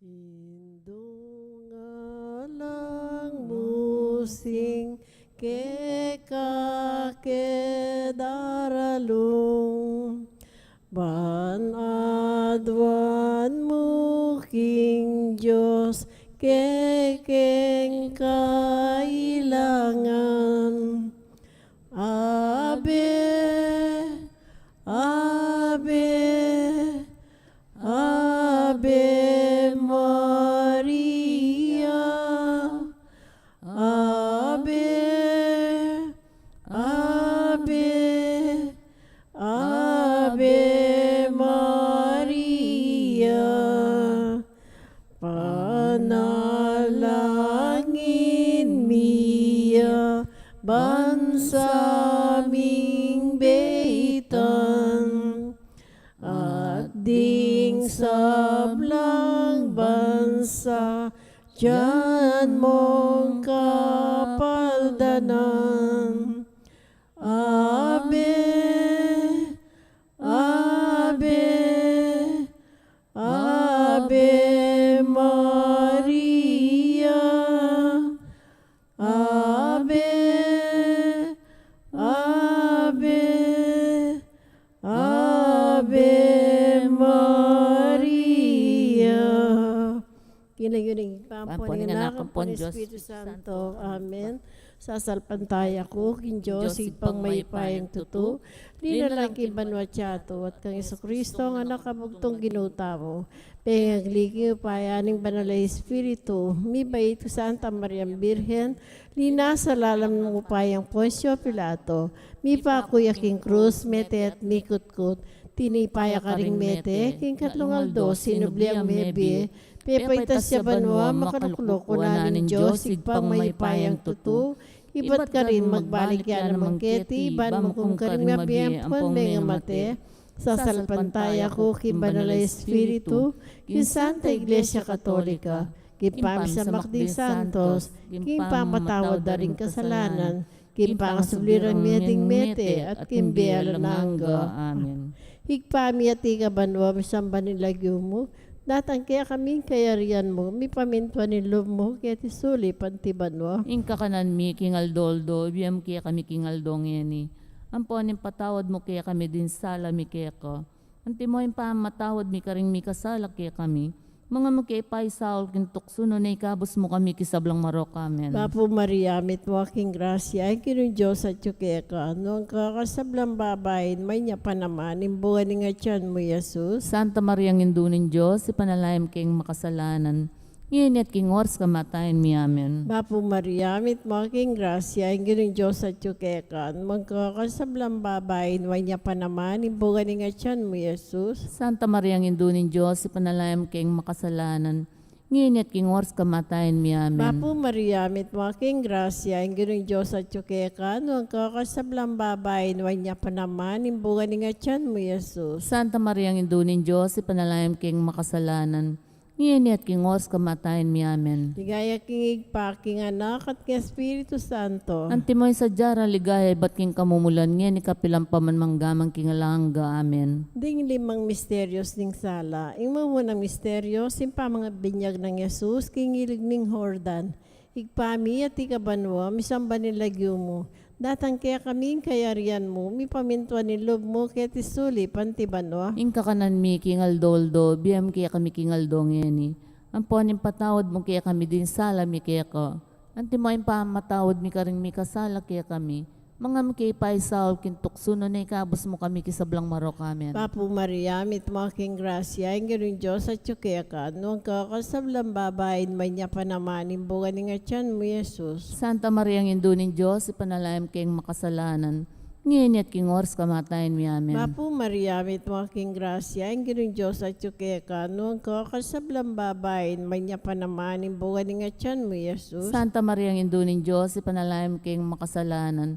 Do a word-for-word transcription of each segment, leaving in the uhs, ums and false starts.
Indung alang mu sing keka ke daralung, ban aduan mu king Dios kekeng kailangan. Ave, Ave, Ave Maria. Ave, Ave, Ave Maria. Panalangin mi ya ban sa ming baitan, at ding sablang bansa dian mong kapaldanan. Ave, Ave, Ave Maria. Ave, Ave, Ave Maria. King lagyu ning Ibpa, ampo ning Anak, ampo ning Espiritu Santo. Amen. Sasalpantaya ku king Dios, Ibpang mayupayang tutu, linalang king banua at yatu, at kang Jesucristo, a Anak a bugtung Ginu tamu, pengagli king upaya ning Banal a Espiritu, mibait king Santa Mariang Birhen, linasa lalam ning upaya nang Poncio Pilato, mipaku ya king krus, mete at mikutkut, tinipa ya karing mete, king katlung aldo sinubli yang mebie, pepaitas ya banua, makalukluk wanan ning Dios, Ibpang mayupayang tutu, ibat karin magbalik ya naman keti, ban mukum karing mabie ampon mengamate. Sasalpantaya ku king Banal a Espiritu, king Santa Iglesia Katolika, king pamisamak ding santos, king pamatawad da ring kasalanan, king pangasubli rang mie ding mete, at king bie alang angga. Amen. Ibpa mi, atiu ka banua, misamban ya ing lagyu mu, datang kekami ing kayarian mu, mipamintuan ing lub mu keti sulip anti banua. Ing kakanan mi king aldo-aldo ibie mu kekami king aldo ngeni. Ampon ipatawad mu kekami ding sala mi keka, antimo ing pamamatawad mi karing mikasala kekami. Manga mu ke paisaul king tuksu, nune ikabus mu kami king sablang marok. Amen. Bapu Maria, mitmu ka king grasya, ing Ginung Dios atyu keka, nuan ka karing sablang babai, at nuan ya pa naman ing bunga ning atian mu, i Jesus. Santa Maria, Indu ning Dios, ipanalangin mu keng makasalanan, ngeni at king oras kamatayan mi. Amen. Bapu Maria, mitmu ka king grasya, ing Ginung Dios atyu keka, nuan ka karing sablang babai, at nuan ya pa naman ing bunga ning atian mu, i Jesus. Santa Maria, Indu ning Dios, ipanalangin mu keng makasalanan, ngeni at king oras kamatayan mi. Amen. Bapu Maria, mitmu ka king grasya, ing Ginung Dios atyu keka, nuan ka karing sablang babai, at nuan ya pa naman ing bunga ning atian mu, i Jesus. Santa Maria, Indu ning Dios, ipanalangin mu keng makasalanan, ngeni at king oras kamatayan mi. Amen. Ligaya king Ibpa, king Anak, at king Espiritu Santo. Antimo ing sadya rang ligaya ibat king kamumulan, ngeni, kapilan pa man, mangga man king alang angga. Amen. Ding limang misterios ning sala. Ing mumunang misterio, ing pamangabinyag nang Jesus king ilig ning Jordan. Ibpa mi, atiu ka banua, misamban ya ing lagyu mu, datang kekami ing kayarian mu, mipamintuan ing lub mu keti sulip anti banua. Ing kakanan mi king aldo-aldo ibie mu kekami king aldo ngeni. Ampon ipatawad mu kekami ding sala mi keka, antimo ing pamamatawad mi karing mikasala kekami. Manga mu ke paisaul king tuksu, nune ikabus mu kami king sablang marok. Amen. Bapu Maria, mitmu ka king grasya, ing Ginung Dios atyu keka, nuan ka karing sablang babai, at nuan ya pa naman ing bunga ning atian mu, i Jesus. Santa Maria, Indu ning Dios, ipanalangin mu keng makasalanan, ngeni at king oras kamatayan mi. Amen. Bapu Maria, mitmu ka king grasya, ing Ginung Dios atyu keka, nuan ka karing sablang babai, at nuan ya pa naman ing bunga ning atian mu, i Jesus. Santa Maria, Indu ning Dios, ipanalangin mu keng makasalanan,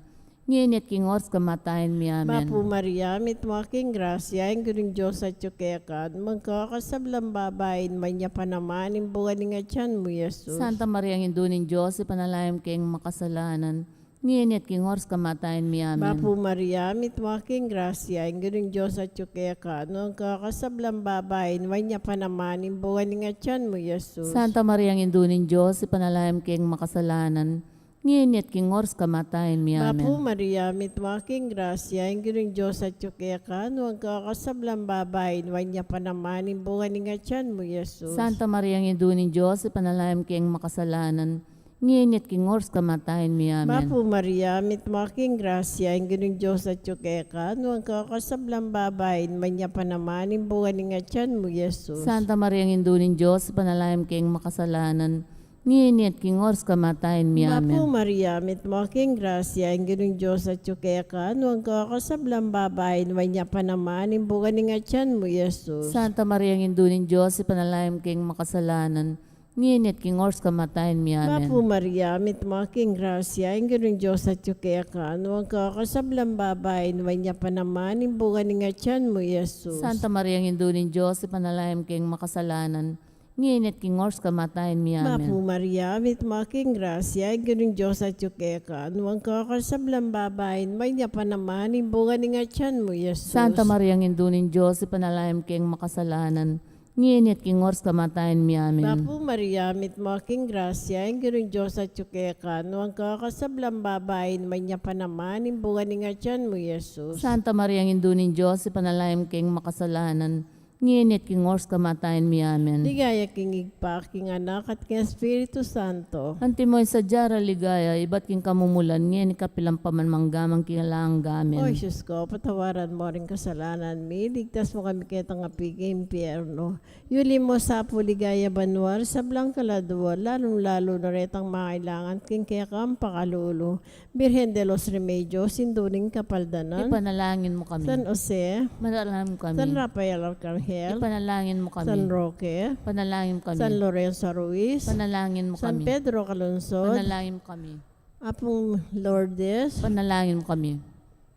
ngeni at king oras kamatayan mi. Amen. Bapu Maria, mitmu ka king grasya, ing Ginung Dios atyu keka, nuan ka karing sablang babai, at nuan ya pa naman ing bunga ning atian mu, i Jesus. Santa Maria, Indu ning Dios, ipanalangin mu keng makasalanan, Ngeni at king oras kamatayan mi. Amen. Bapu Maria, mitmu ka king grasya, ing Ginung Dios atyu keka, nuan ka karing sablang babai, nuan ya pa naman ing bunga ning atian mu, Jesus. Santa Maria, Indu ning Dios, ipanalangin mu keng makasalanan, ngeni at king oras kamatayan mi. Amen. Bapu Maria, mitmu ka king grasya, ing Ginung Dios atyu keka, nuan ka karing sablang babai, nuan ya pa naman ing bunga ning atian mu, Jesus. Santa Maria, Indu ning Dios, ipanalangin mu keng makasalanan, ngeni at king oras kamatayan mi. Amen. Bapu Maria, mitmu ka king grasya, ing Ginung Dios atyu keka, nuan ka karing sablang babai, nuan ya pa naman ing bunga ning atian mu, Jesus. Santa Maria, Indu ning Dios, ipanalangin mu keng makasalanan, ngeni at king oras kamatayan mi. Amen. Bapu Maria, mitmu ka king grasya, ing Ginung Dios atyu keka, nuan ka karing sablang babai, nuan ya pa naman ing bunga ning atian mu, Jesus. Santa Maria, Indu ning Dios, ipanalangin mu keng makasalanan, ngeni at king oras kamatayan mi. Amen. Bapu Maria, mitmu ka king grasya, ing Ginung Dios atyu keka, nuan ka karing sablang babai, nuan ya pa naman ing bunga ning atian mu, Jesus. Santa Maria, Indu ning Dios, ipanalangin mu keng makasalanan, ngeni at king oras kamatayan mi. Amen. Bapu Maria, mitmu ka king grasya, ing Ginung Dios atyu keka, nuan ka karing sablang babai, nuan ya pa naman ing bunga ning atian mu, Jesus. Santa Maria, Indu ning Dios, ipanalangin mu keng makasalanan, ngeni at king oras kamatayan mi. Amen. Bapu Maria, mitmu ka king grasya, ing Ginung Dios atyu keka, nuan ka karing sablang babai, nuan ya pa naman ing bunga ning atian mu, Jesus. Santa Maria, Indu ning Dios, ipanalangin mu keng makasalanan, ngeni at king oras kamatayan mi. Amen. Ligaya king Ibpa, king Anak, at king Espiritu Santo. Antimo ing sadya rang ligaya, ibat king kamumulan, ngeni kapilan pa man, mangga man king alang angga. Amen. O Jesus ko, patawaran mu ring kasalanan mi, ligtas mu kami ketang api king impyerno. Yuli mu sa pu king ligaya banua ring sablang kaladua, lalung-lalu na retang mangailangan king kekang pakalulu. Birhen de los Remedios, Indu ning Kapaldanan. Ipanalangin mu kami. San Jose. Ipanalangin mu kami. San Rafael Arcangel. Ipanalangin mu kami. San Roque. Ipanalangin mu kami. San Lorenzo Ruiz. Ipanalangin mu kami. San Pedro Calungsod. Ipanalangin mu kami. Apung Lourdes. Ipanalangin mu kami.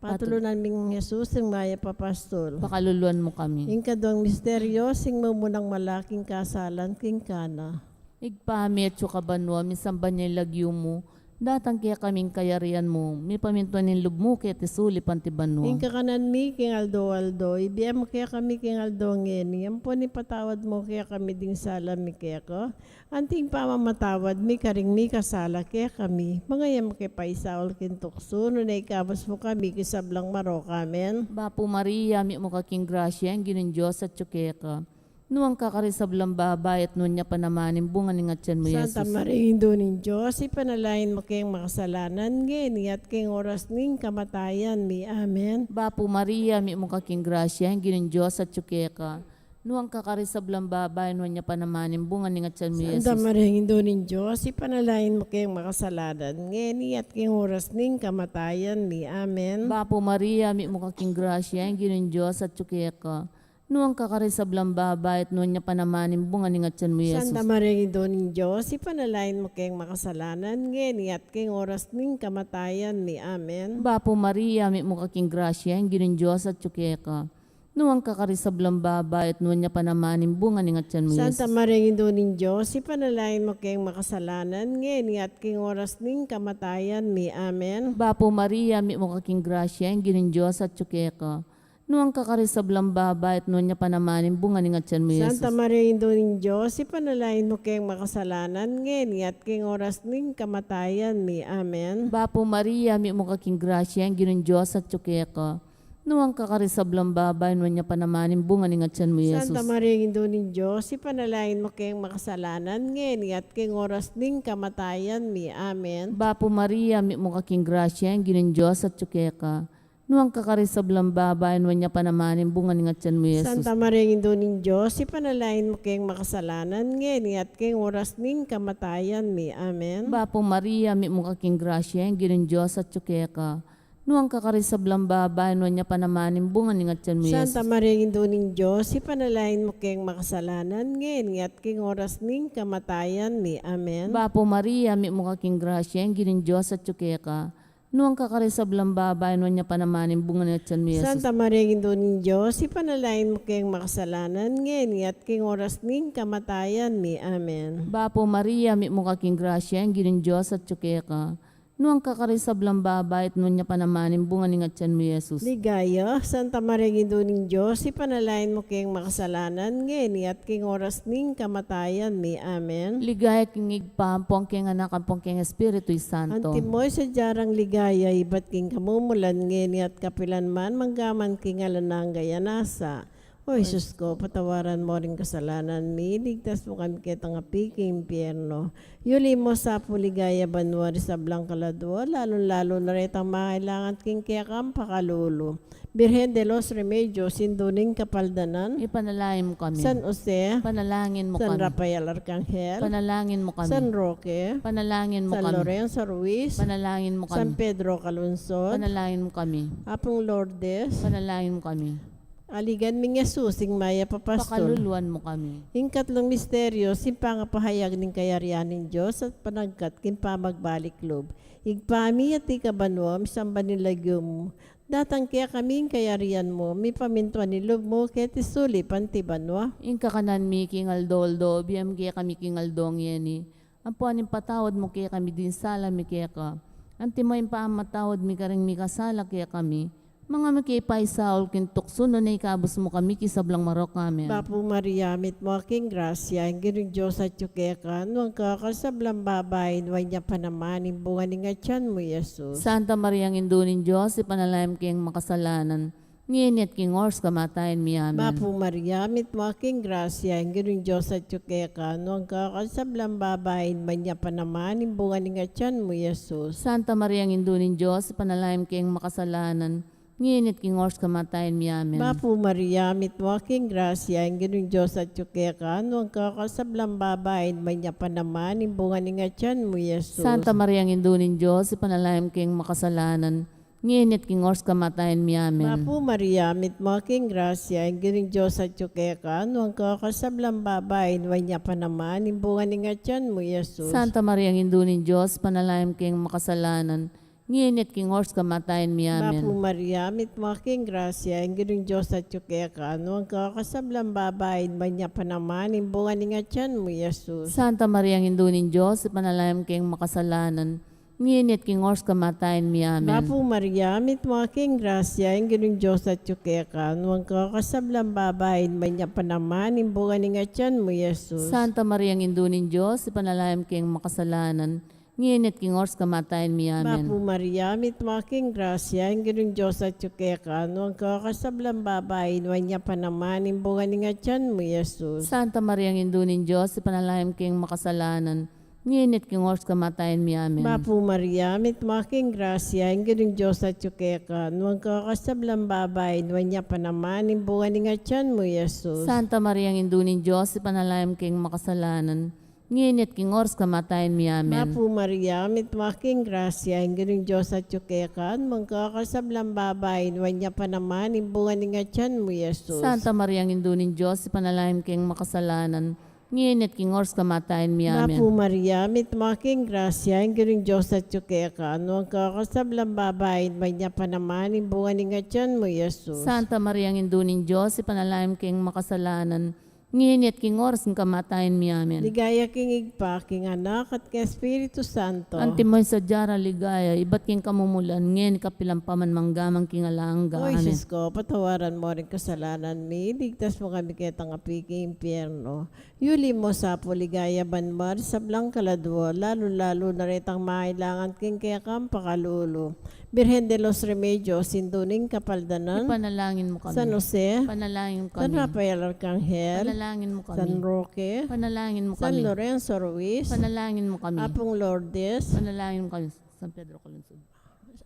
Patulunan mi ngan Jesus, ing mayap a pastul. Pakaluluan mu kami. Ing kaduang misteryo, ing mumunang malaki king kasalan king Cana. Ibpa mi, atsu ka banua, misamban ya ing lagyu mu, datang kekami ing kayarian mu, mipamintuan ing lub mu keti sulip anti banua. Ing kakanan mi king aldo-aldo, ibie mu kekami king aldo ngeni, ampon ipatawad mu kekami ding sala mi keka, anti ing pamamatawad mi karing mikasala kekami. Manga e mu ke paisaul king tuksu, nune ikabus mu kami king sablang marok. Amen. Bapu Maria, mitmu ka king grasya, ing Ginung Dios atsu keka. Nuan ka karing sablang babai, at nuan ya pa naman ing bunga ning atian mu, Jesus. Santa Maria, Indu ning Dios, ipanalangin mu keng makasalanan, ngeni at king oras ning kamatayan mi. Amen. Bapu Maria, mitmu ka king grasya, ing Ginung Dios atsu keka. Nuan ka karing sablang babai, nuan ya pa naman ing bunga ning atian mu, Jesus. Santa Maria, Indu ning Dios, ipanalangin mu keng makasalanan, ngeni at king oras ning kamatayan mi. Amen. Bapu Maria, mitmu ka king grasya, ing Ginung Dios atsu keka. Nuan ka karing sablang babai, at nuan ya pa naman ing bunga ning atian mu, Jesus. Santa Maria, Indu ning Dios, ipanalangin mu keng makasalanan, ngeni at king oras ning kamatayan mi. Amen. Bapu Maria, mitmu ka king grasya, ing Ginung Dios atsu keka. Nuan ka karing sablang babai, at nuan ya pa naman ing bunga ning atian mu, Jesus. Santa Maria, Indu ning Dios, ipanalangin mu keng makasalanan, ngeni at king oras ning kamatayan mi. Amen. Bapu Maria, mitmu ka king grasya, ing Ginung Dios atsu keka. Nuan ka karing sablang babai, at nuan ya pa naman ing bunga ning atian mu, Jesus. Santa Maria, Indu ning Dios, ipanalangin mu keng makasalanan, ngeni at king oras ning kamatayan mi. Amen. Bapu Maria, mitmu ka king grasya, ing Ginung Dios atsu keka. Nuan ka karing sablang babai, nuan ya pa naman ing bunga ning atian mu, Jesus. Santa Maria, Indu ning Dios, ipanalangin mu keng makasalanan, ngeni at king oras ning kamatayan mi. Amen. Bapu Maria, mitmu ka king grasya, ing Ginung Dios atsu keka. Nuan ka karing sablang babai, nuan ya pa naman ing bunga ning atian mu, Jesus. Santa Maria, Indu ning Dios, ipanalangin mu keng makasalanan, ngeni at king oras ning kamatayan mi. Amen. Bapu Maria, mitmu ka king grasya, ing Ginung Dios atsu keka. Nuan ka karing sablang babai, nuan ya pa naman ing bunga ning atian mu, Jesus. Santa Maria, Indu ning Dios, ipanalangin mu keng makasalanan, ngeni at king oras ning kamatayan mi. Amen. Bapu Maria, mitmu ka king grasya, ing Ginung Dios atsu keka. Nuan ka karing sablang babai, nuan ya pa naman ing bunga ning atian mu, Jesus. Santa Maria, Indu ning Dios, ipanalangin mu keng makasalanan, ngeni at king oras ning kamatayan mi. Amen. Bapu Maria, mitmu ka king grasya, ing Ginung Dios atsu keka. Nuan ka karing sablang babai, at nuan ya pa naman ing bunga ning atian mu, Jesus. Ligaya, Santa Maria, Indu ning Dios, ipanalangin mu keng makasalanan, ngeni at king oras ning kamatayan mi. Amen. Ligaya king Ibpa, ampon king Anak, ampon king Espiritu Santo. Antimo ing sadya rang ligaya, ibat king kamumulan, ngeni at kapilan man, manggaman king alang angga. Nasa O Jesus ko, patawaran mo ring kasalanan mi, iligtas mu kami ketang api king impyerno. Yuli mo sa pu ligaya banua ring sablang kaladua, lalung-lalu na retang mangailangan king kekang pakalulu. Birhen de los Remedios, Indu ning Kapaldanan. Ipanalangin mu kami. San Jose. Panalangin mu kami. San Rafael Arcangel. Panalangin mu kami. San Roque. Panalangin mu kami. San Lorenzo Ruiz. Panalangin mu kami. San Pedro Calungsod. Panalangin mu kami. Apung Lourdes. Panalangin mu kami. Aligan ming Jesus, ing mayap a pastul. Pakaluluan mu kami. Ing katlung misteryo, ing pangapahayag ning kayarian ning Dios at panagkat king pamagbalik lub. Ibpa mi, atiu ka banua, misamban ya ing lagyu mu. Datang kekami ing kayarian mu, mipamintuan ing lub mu, keti sulip anti banua. Ing kakanan mi king aldo-aldo, ibie mu kekami king aldo ngeni. Ampon ipatawad mu kekami ding sala mi keka, antimo ing pamamatawad mi karing mikasala kekami. Manga e mu ke paisaul king tuksu, nune ikabus mu kami king sablang marok. Amen. Bapu Maria, mitmu ka king grasya, ing Ginung Dios atyu keka, nuan ka karing sablang babai, nuan ya pa naman ing bunga ning atian mu, Jesus. Santa Maria, Indu ning Dios, ipanalangin mu keng makasalanan, ngeni at king oras kamatayan mi. Amen. Bapu Maria, mitmu ka king grasya, ing Ginung Dios atyu keka, nuan ka karing sablang babai, nuan ya pa naman ing bunga ning atian mu, Jesus. Santa Maria, Indu ning Dios, ipanalangin mu keng makasalanan, ngeni at king oras kamatayan mi. Amen. Bapu Maria, mitmu ka king grasya, ing Ginung Dios atyu keka, nuan ka karing sablang babai, nuan ya pa naman ing bunga ning atian mu, Jesus. Santa Maria, Indu ning Dios, ipanalangin mu keng makasalanan, ngeni at king oras kamatayan mi. Amen. Bapu Maria, mitmu ka king grasya, ing Ginung Dios atyu keka, nuan ka karing sablang babai, nuan ya pa naman ing bunga ning atian mu, Jesus. Santa Maria, Indu ning Dios, ipanalangin mu keng makasalanan, ngeni at king oras kamatayan mi. Amen. Bapu Maria, mitmu ka king grasya, ing Ginung Dios atyu keka, nuan ka karing sablang babai, nuan ya pa naman ing bunga ning atian mu, Jesus. Santa Maria, Indu ning Dios, ipanalangin mu keng makasalanan, ngeni at king oras kamatayan mi. Amen. Bapu Maria, mitmu ka king grasya, ing Ginung Dios atyu keka, nuan ka karing sablang babai, nuan ya pa naman ing bunga ning atian mu, Jesus. Santa Maria, Indu ning Dios, ipanalangin mu keng makasalanan, ngeni at king oras kamatayan mi. Amen. Bapu Maria, mitmu ka king grasya, ing Ginung Dios atyu keka, nuan ka karing sablang babai, nuan ya pa naman ing bunga ning atian mu, Jesus. Santa Maria, Indu ning Dios, ipanalangin mu keng makasalanan, ngeni at king oras kamatayan mi. Amen. Bapu Maria, mitmu ka king grasya, ing Ginung Dios atyu keka, nuan ka karing sablang babai, nuan ya pa naman ing bunga ning atian mu, Jesus. Santa Maria, Indu ning Dios, ipanalangin mu keng makasalanan, ngeni at king oras kamatayan mi. Amen. Bapu Maria, mitmu ka king grasya, ing Ginung Dios atyu keka, nuan ka karing sablang babai, nuan ya pa naman ing bunga ning atian mu, Jesus. Santa Maria, Indu ning Dios, ipanalangin mu keng makasalanan, ngeni at king oras kamatayan mi. Amen. Bapu Maria, mitmu ka king grasya, ing Ginung Dios atyu keka, nuan ka karing sablang babai, nuan ya pa naman ing bunga ning atian mu, Jesus. Santa Maria, Indu ning Dios, ipanalangin mu keng makasalanan, ngeni at king oras ning kamatayan mi. Amen. Ligaya king Ibpa, king Anak, at king Espiritu Santo. Antimo ing sadya rang ligaya, ibat king kamumulan, ngeni kapilan pa man, manggaman king alang angga. Amen. O Jesus ko, patawaran mo ring kasalanan mi, iligtas mu kami ketang api king impyerno. Yuli mo sa pu ligaya banua ring sablang kaladua, lalu-lalu na retang mangailangan king kekang pakalulu. Birhen de los Remedios, Indu ning Kapaldanan. Ipanalangin mu kami. San Jose. Ipanalangin mu kami. San Rafael Arcangel. Ipanalangin mu kami. San Roque. Ipanalangin mu kami. San Lorenzo Ruiz. Ipanalangin mu kami. Apung Lourdes. Ipanalangin mu kami. San Pedro Calungsod.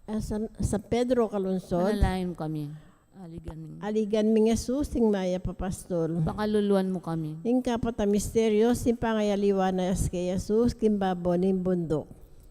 Ah, San, San Pedro Calungsod. Ipanalangin mu kami. Aligan ming. Aligan ming Jesus, ing mayap a pastul. Pakaluluan mu kami. Ing kapat a misteryo, ing pangayaliwanan kang Jesus king babo ning bunduk.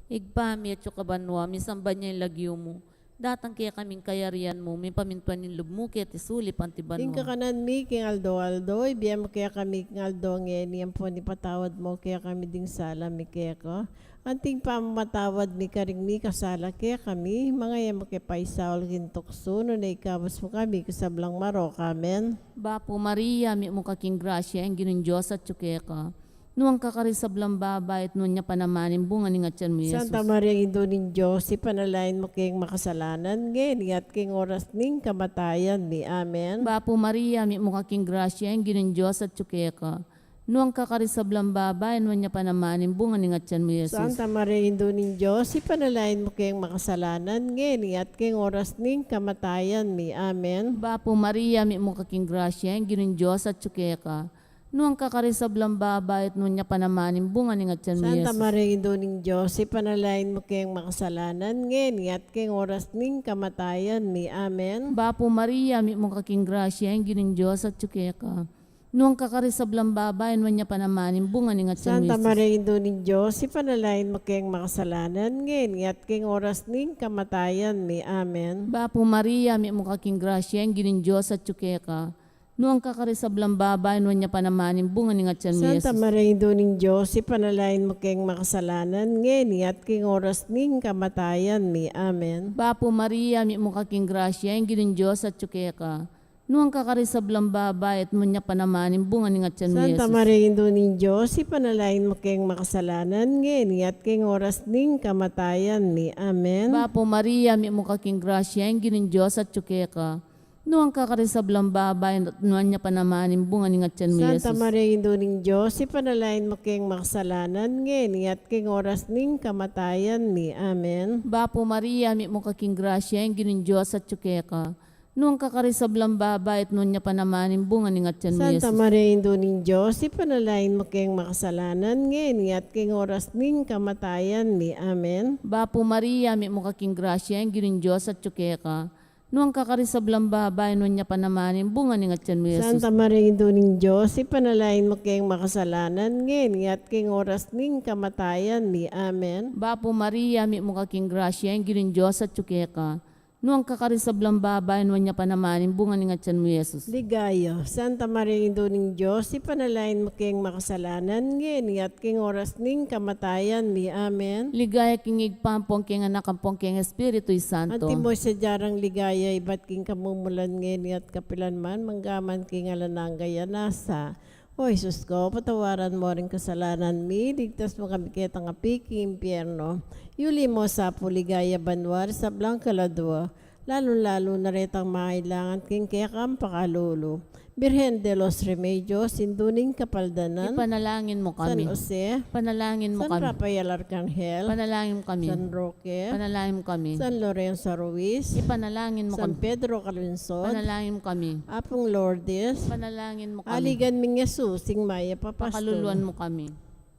Ibpa mi, atyu ka banua, misamban ya ing lagyu mu. Datang kekami ing kayarian mu, mipamintuan ing lub mu keti sulip anti banua. Ing kakanan mi king aldo-aldo, ibie mu kekami king aldo ngeni, ampon ipatawad mu kekami ding sala mi keka, anti ing pamamatawad mi karing mikasala kekami, manga e mu ke paisaul king tuksu, nune ikabus mu kami king sablang marok. Amen. Bapu Maria, mitmu ka king grasya, ing Ginung Dios atyu keka. Nuan ka karing sablang babai, at nuan ya pa naman ing bunga ning atian mu, Jesus. Santa Maria, Indu ning Dios, ipanalangin mu keng makasalanan, ngeni at keng oras ning kamatayan mi. Amen. Bapu Maria, mitmu ka king grasya, ing Ginung Dios atyu keka. Nuan ka karing sablang babai, nuan ya pa naman ing bunga ning atian mu, Jesus. Santa Maria, Indu ning Dios, ipanalangin mu keng makasalanan, ngeni at keng oras ning kamatayan mi. Amen. Bapu Maria, mitmu ka king grasya, ing Ginung Dios atyu keka. Nuan ka karing sablang babai, at nuan ya pa naman ing bunga ning atian mu, Santa Jesus. Maria, Indu ning Dios, ipanalangin mu keng makasalanan, ngeni at keng oras ning kamatayan mi. Amen. Bapu Maria, mitmu ka king grasya, ing Ginung Dios atyu keka. Nuan ka karing sablang babai, nuan ya pa naman ing bunga ning atian mu, Santa Jesus. Maria, Indu ning Dios, ipanalangin mu keng makasalanan, ngeni at keng oras ning kamatayan mi. Amen. Bapu Maria, mitmu ka king grasya, ing Ginung Dios atyu keka. Nuan ka karing sablang babai, nuan ya pa naman ing bunga ning atian mu, Santa Jesus. Maria, Indu ning Dios, ipanalangin mu keng makasalanan, ngeni at keng oras ning kamatayan mi. Amen. Bapu Maria, mitmu ka king grasya, ing Ginung Dios atyu keka. Nuan ka karing sablang babai, at nuan ya pa naman ing bunga ning atian mu, Santa Jesus. Maria, Indu ning Dios, ipanalangin mu keng makasalanan, ngeni at keng oras ning kamatayan mi. Amen. Bapu Maria, mitmu ka king grasya, ing Ginung Dios atyu keka. Nuan ka karing sablang babai, at nuan ya pa naman ing bunga ning atian mu, Santa Jesus. Maria, Indu ning Dios, ipanalangin mu keng makasalanan, ngeni at keng oras ning kamatayan mi. Amen. Bapu Maria, mitmu ka king grasya, ing Ginung Dios atyu keka. Nuan ka karing sablang babai, at nuan ya pa naman ing bunga ning atian mu, Santa Jesus. Maria, Indu ning Dios, ipanalangin mu keng makasalanan, ngeni at keng oras ning kamatayan mi. Amen. Bapu Maria, mitmu ka king grasya, ing Ginung Dios atyu keka. Nuan ka karing sablang babai, nuan ya pa naman ing bunga ning atian mu, Jesus. Santa Maria, Indu ning Dios, ipanalangin mu keng makasalanan, ngeni at keng oras ning kamatayan mi. Amen. Bapu Maria, mitmu ka king grasya, ing Ginung Dios atyu keka. Nuan ka karing sablang babai, nuan ya pa naman ing bunga ning atian mu, Jesus. Ligaya. Santa Maria, Indu ning Dios, ipanalangin mu keng makasalanan, ngeni at keng oras ning kamatayan mi. Amen. Ligaya king Ibpa, ampon keng Anak, ampon keng Espiritu Santo. Antimo ing sadyang ligaya ibat king kamumulan, ngeni at kapilan man, mangga man king alang angga. Nasa. O Jesus ko, patawaran mu ring kasalanan mi, ligtas mu kami ketang api king impyerno. Yuli mu sa pu king ligaya banua ring sablang kaladua, lalung-lalu na retang mangailangan king kekang pakalulu. Birhen de los Remedios, Indu ning Kapaldanan. Ipanalangin mu kami. San Jose. Panalangin mu kami. San Rafael Arcangel. Panalangin mu kami. San Roque. Panalangin mu kami. San Lorenzo Ruiz. Ipanalangin mu kami. San Pedro Calungsod. Panalangin mu kami. Apung Lourdes. Panalangin mu kami. Aligan ming Jesus, ing mayap a pastor. Pakaluluan mu kami.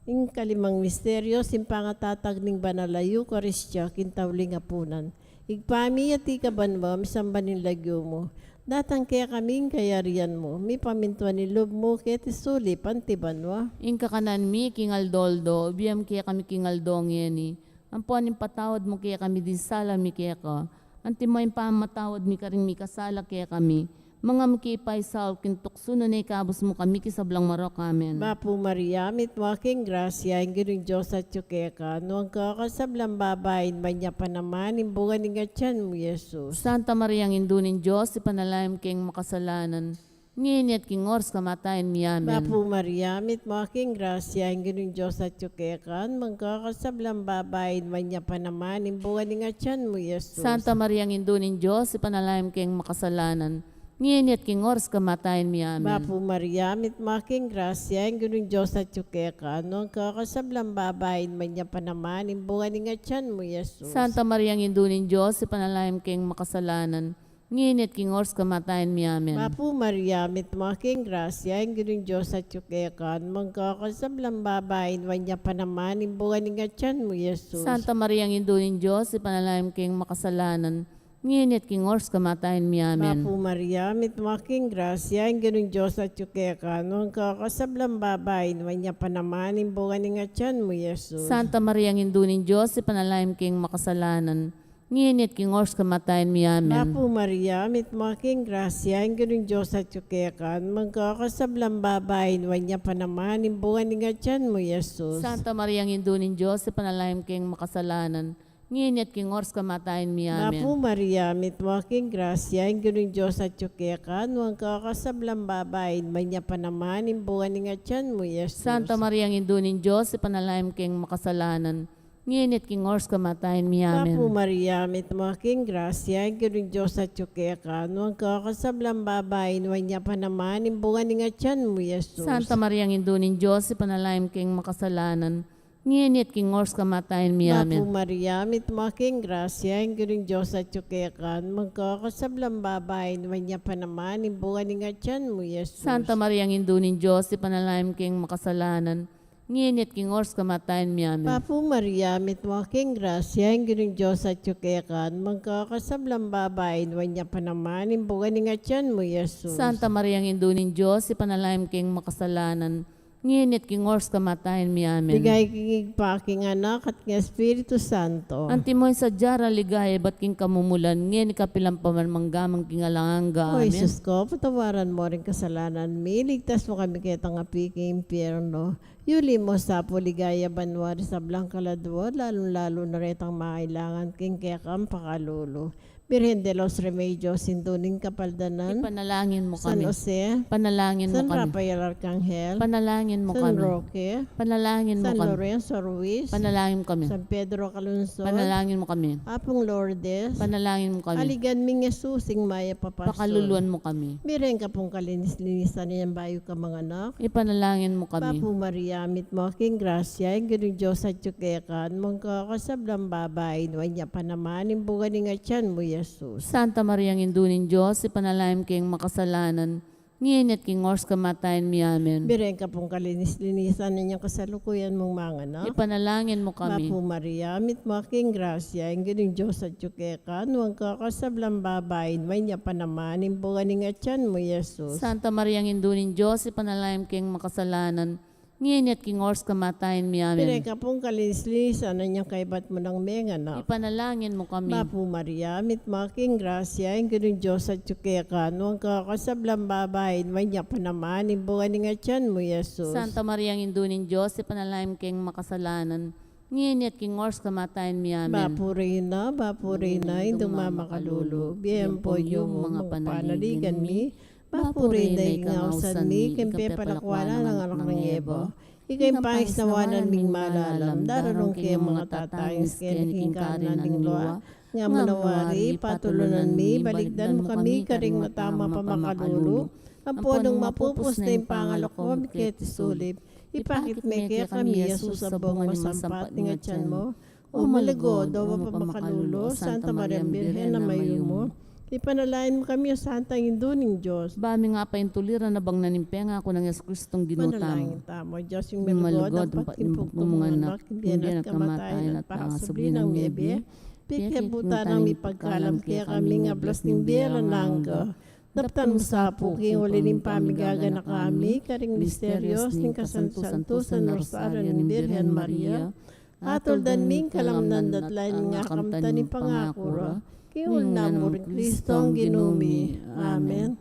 Ing kalimang misteryo, ing pangatatag ning banal a Eukaristia king tauling apunan. Ibpa mi, atiu ka banua, misamban ing lagyu mu. Datang kekami ing kayarian mu, mipamintuan ing lub mu keti sulip anti banua. Ing kakanan mi king aldo-aldo, ibie mu kekami king aldo ngeni. Ampon ipatawad mu kekami ding sala mi keka, antimo ing pamamatawad mi karing mikasala kekami. Manga mu ke paisaul king tuksu, nune ikabus mu kami king sablang marok. Amen. Bapu Maria, mitmu ka king grasya, ing Ginung Dios atyu keka. Nuan ka karing sablang babai, nuan ya pa naman ing bunga ning atian mu, Jesus. Santa Maria, Indu ning Dios, ipanalangin mu keng makasalanan, ngeni at king oras kamatayan mi. Amen. Bapu Maria, mitmu ka king grasya, ing Ginung Dios atyu keka. Nuan ka karing sablang babai, nuan ya pa naman ing bunga ning atian mu, Jesus. Santa Maria, Indu ning Dios, ipanalangin mu keng makasalanan, ngeni at king oras kamatayan mi. Amen. Bapu Maria, mitmu ka king grasya, ing Ginung Dios atyu keka. Nuan ka karing sablang babai, nuan ya pa naman ing bunga ning atian mu, Jesus. Santa Maria, Indu ning Dios, ipanalangin mu keng makasalanan, ngeni at king oras kamatayan mi. Amen. Bapu Maria, mitmu ka king grasya, ing Ginung Dios atyu keka. Nuan ka karing sablang babai, nuan ya pa naman ing bunga ning atian mu, Jesus. Santa Maria, Indu ning Dios, ipanalangin mu keng makasalanan, ngeni at king oras kamatayan mi. Amen. Bapu Maria, mitmu ka king grasya, ing Ginung Dios atyu keka. Nuan ka karing sablang babai, nuan ya pa naman ing bunga ning atian mu, Jesus. Santa Maria, Indu ning Dios, ipanalangin mu keng makasalanan, ngeni at king oras kamatayan mi. Amen. Bapu Maria, mitmu ka king grasya, ing Ginung Dios atyu keka. Nuan ka karing sablang babai, nuan ya pa naman ing bunga ning atian mu, Jesus. Santa Maria, Indu ning Dios, ipanalangin mu keng makasalanan, ngeni at king oras kamatayan mi. Amen. Bapu Maria, mitmu ka king grasya, ing Ginung Dios atyu keka, nuan ka karing sablang babai, nuan ya pa naman ing bunga ning atyan mu, Jesus. Santa Maria, Indu ning Dios, ipanalangin mu keng makasalanan, ngeni at king oras kamatayan mi. Amen. Bapu Maria, mitmu ka king grasya, ing Ginung Dios atyu keka, nuan ka karing sablang babai, nuan ya pa naman ing bunga ning atyan mu, Jesus. Santa Maria, Indu ning Dios, ipanalangin mu keng makasalanan, ngeni at king oras kamatayan mi. Amen. Bapu Maria, mitmu ka king grasya, ing Ginung Dios atyu keka, nuan ka karing sablang babai, nuan ya pa naman ing bunga ning atyan mu, Jesus. Santa Maria, Indu ning Dios, ipanalangin mu keng makasalanan, ngeni at king oras kamatayan mi. Amen. Bapu Maria, mitmu ka king grasya, ing Ginung Dios atyu keka, nuan ka karing sablang babai, nuan ya pa naman ing bunga ning atyan mu, Jesus. Santa Maria, Indu ning Dios, ipanalangin mu keng makasalanan, ngeni at king oras kamatayan mi. Amen. Ligaya king Ibpa, king Anak, at king Espiritu Santo. Antimo ing sadya rang ligaya ibat king kamumulan, ngeni kapilan pa man mangga man king alang angga. Amen. O Jesus ko, patawaran mu ring kasalanan mi, iligtas mu kami ketang api king impyerno. Yuli mu sa pu king ligaya banua ring sablang kaladua, lalung-lalu na retang mangailangan king kekang pakalulu. Birhen de los Remedios, Indu ning Kapaldanan. Ipanalangin mu kami. San Jose. Panalangin mu kami. San Rafael Arcangel. Panalangin mu kami. San Roque. Panalangin mu kami. San Lorenzo Ruiz. Panalangin mu kami. San Pedro Calungsod. Panalangin mu kami. Apung Lourdes. Panalangin mu kami. Aligan ming Jesus, ing mayap a pastor. Pakaluluan mu kami. Birhen ka pung kalinis-linisan inyang bayu kang manganak. Ipanalangin mu kami. Bapu Maria, mitmu ka king grasya, ing Ginung Dios atyu keka, nuan ka karing sablang babai, nuan ya pa naman ing bunga ning atyan mu, Jesus. Santa Maria, Indu ning Dios, ipanalangin mu keng makasalanan, ngeni at king oras kamatayan mi. Amen. Birhen ka pung kalinis-linisan inyang kasalukuyan mung manganak. Ipanalangin mu kami. Bapu Maria, mitmu ka king grasya, ing Ginung Dios atyu keka, nuan ka karing sablang babai, nuan ya pa naman ing bunga ning atyan mu, Jesus. Santa Maria, Indu ning Dios, ipanalangin mu keng makasalanan, ngeni at king oras kamatayan mi. Amen. Birhen ka pung kalinis-linisan inyang kaybat mu nang menganak. Ipanalangin mu kami. Bapu Maria, mitmu ka king grasya, ing Ginung Dios atyu keka, nuan ka karing sablang babai, nuan ya pa naman ing bunga ning atyan mu, Jesus. Santa Maria, Indu ning Dios, ipanalangin mu keng makasalanan, ngeni at king oras kamatayan mi. Amen. Bapu Reyna, Bapu Reyna, Indung mamakalulu, bie ampon yumu ing panaligan mi. Bapu Reyna, ika ing ausan mi, king pepalakuan nang anak nang Eva. Ika ing pangisnawan ming malalam, daraun ke ing makatatangs keni king karinan ning lua. Ngana mu wari, patulunan mi, balikdan mu kami karing mata mu a pamakalulu. Ampon nung mapupus na ing pangalako mi keti sulip, ipakit me kekami i Jesus a bunga ning masampat ning atyan mu. O malugud, o mapamakalulu, Santa Maria Birhen a mayumu, ipanalangin mu kami, o Santang Indu ning Dios. Ba mi nga paintuliran a bang na ning pengaku nang Jesucristong Ginu tamu. Panalangin tamu, Dios ing malugud, ampat king pugtung mung anak, king bie na at kamatayan at pangasubli nang mebie, pekyabutan nang mipagkalam kekami ing ablas ning bie alang angga. Daptan mu sa pu king uli ning pamigaganaka mi karing misteryos ning kasantu-santusan a Rosario ning Birhen Maria, atuldan mi ing kalamnan datlan ning akamtan ning pangaku ra, king ul na mu ring Kristong Ginu mi. Amen.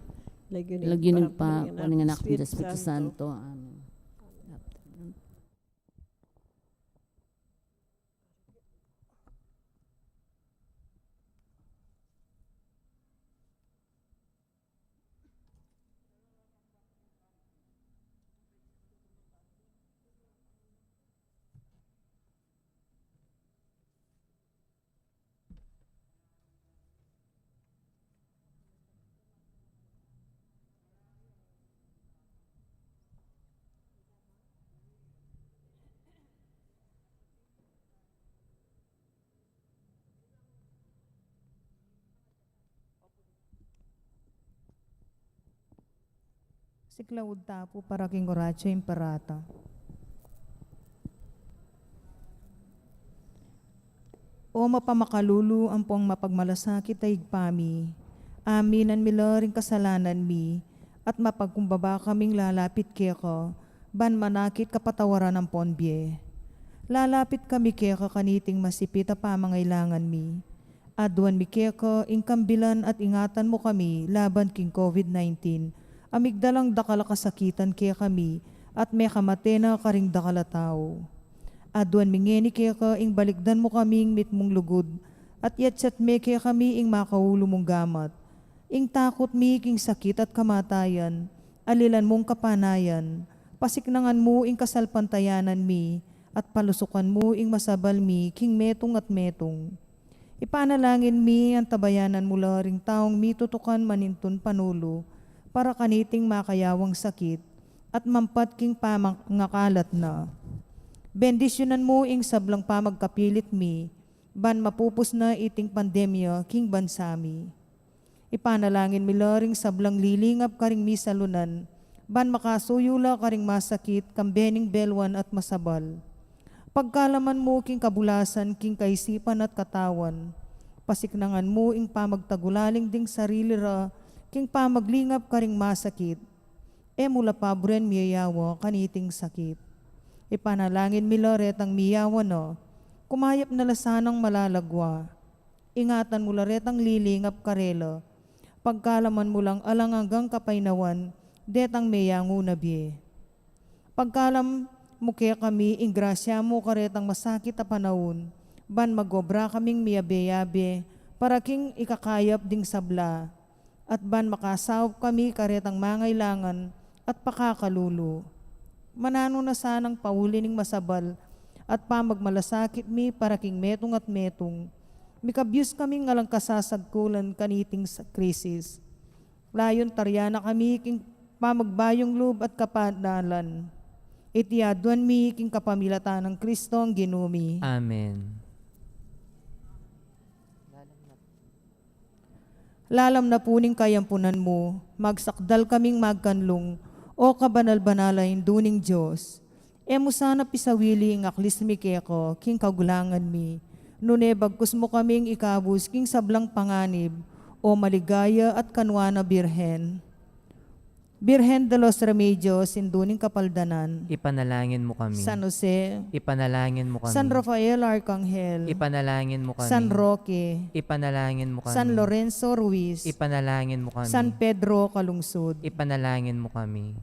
Lagyu ning Ibpa, ning Anak, ning Espiritu Santo. Amen. Siklaud ta pu para king Oratio Imperata. O mapamakalulu ampong mapagmalasakit a Ibpa mi, aminan mi la ring kasalanan mi, at mapagkumbaba kaming lalapit keka, ban manakit kapatawaran ampon bie. Lalapit kami keka kaniting masipit a pamangailangan mi. Aduan mi keka ing kambilan at ingatan mu kami laban king COVID nineteen, a migdalang dakal a kasakitan kekami at mekamate na karing dakal a tau. Aduan mi ngeni keka ing balikdan mu kaming mitmung lugud, at yatsat me kekami ing makaulu mung gamat. Ing takut mi king sakit at kamatayan, alilan mung kapanayan, pasiknangan mu ing kasalpantayanan mi, at palusukan mu ing masabal mi king metung at metung. Ipanalangin mi, antabayanan mu la ring taung mitutukan manintun panulu para kaniting makayawang sakit at mampat king pamangakalat na. Bendisyunan mu ing sablang pamagkapilit mi, ban mapupus na iting pandemya king bansa mi. Ipanalangin mi la ring sablang lilingap karing misalunan, ban makasuyu la karing masakit, kambe ning belwan at masabal. Pagkalaman mu king kabulasan king kaisipan at katawan. Pasiknangan mu ing pamagtagulaling ding sarili ra king pamaglingap karing masakit. E mu la paburen miyayawa kaniting sakit. Ipanalangin mi la retang miyawa na, kumayap na la sanang malalagwa. Ingatan mu la retang lilingap karela. Pagkalaman mu lang alang anggang kapaynawan detang meyangu na bie. Pagkalam mu kekami ing grasya mu karetang masakit a panaun, ban magobra kaming miyabe-yabe para king ikakayap ding sabla, at ban makasaup kami karetang mangailangan at pakakalulu. Mananu na sanang pauli ning masabal at pamagmalasakit mi para king metung at metung, mikabyus kaming alang kasasagkulan kaniting sa-, krisis. Layun taryan na kami king pamagbayung lub at kapanalan. Iti aduan mi king kapamilatan nang Kristong Ginu mi. Amen. Lalam na pu ning kayampunan mu, magsakdal kaming magkanlung, O kabanal-banal a Indu ning Dios. E mu sana pisawili ing aklis mi keka king kagulangan mi, nune bagkus mu kaming ikabus king sablang panganib, O maligaya at kanuan a Birhen. Birhen de los Remedios, Indu ning Kapaldanan. Ipanalangin mu kami. San Jose. Ipanalangin mu kami. San Rafael Arkanghel. Ipanalangin mu kami. San Roque. Ipanalangin mu kami. San Lorenzo Ruiz. Ipanalangin mu kami. San Pedro Calungsod. Ipanalangin mu kami.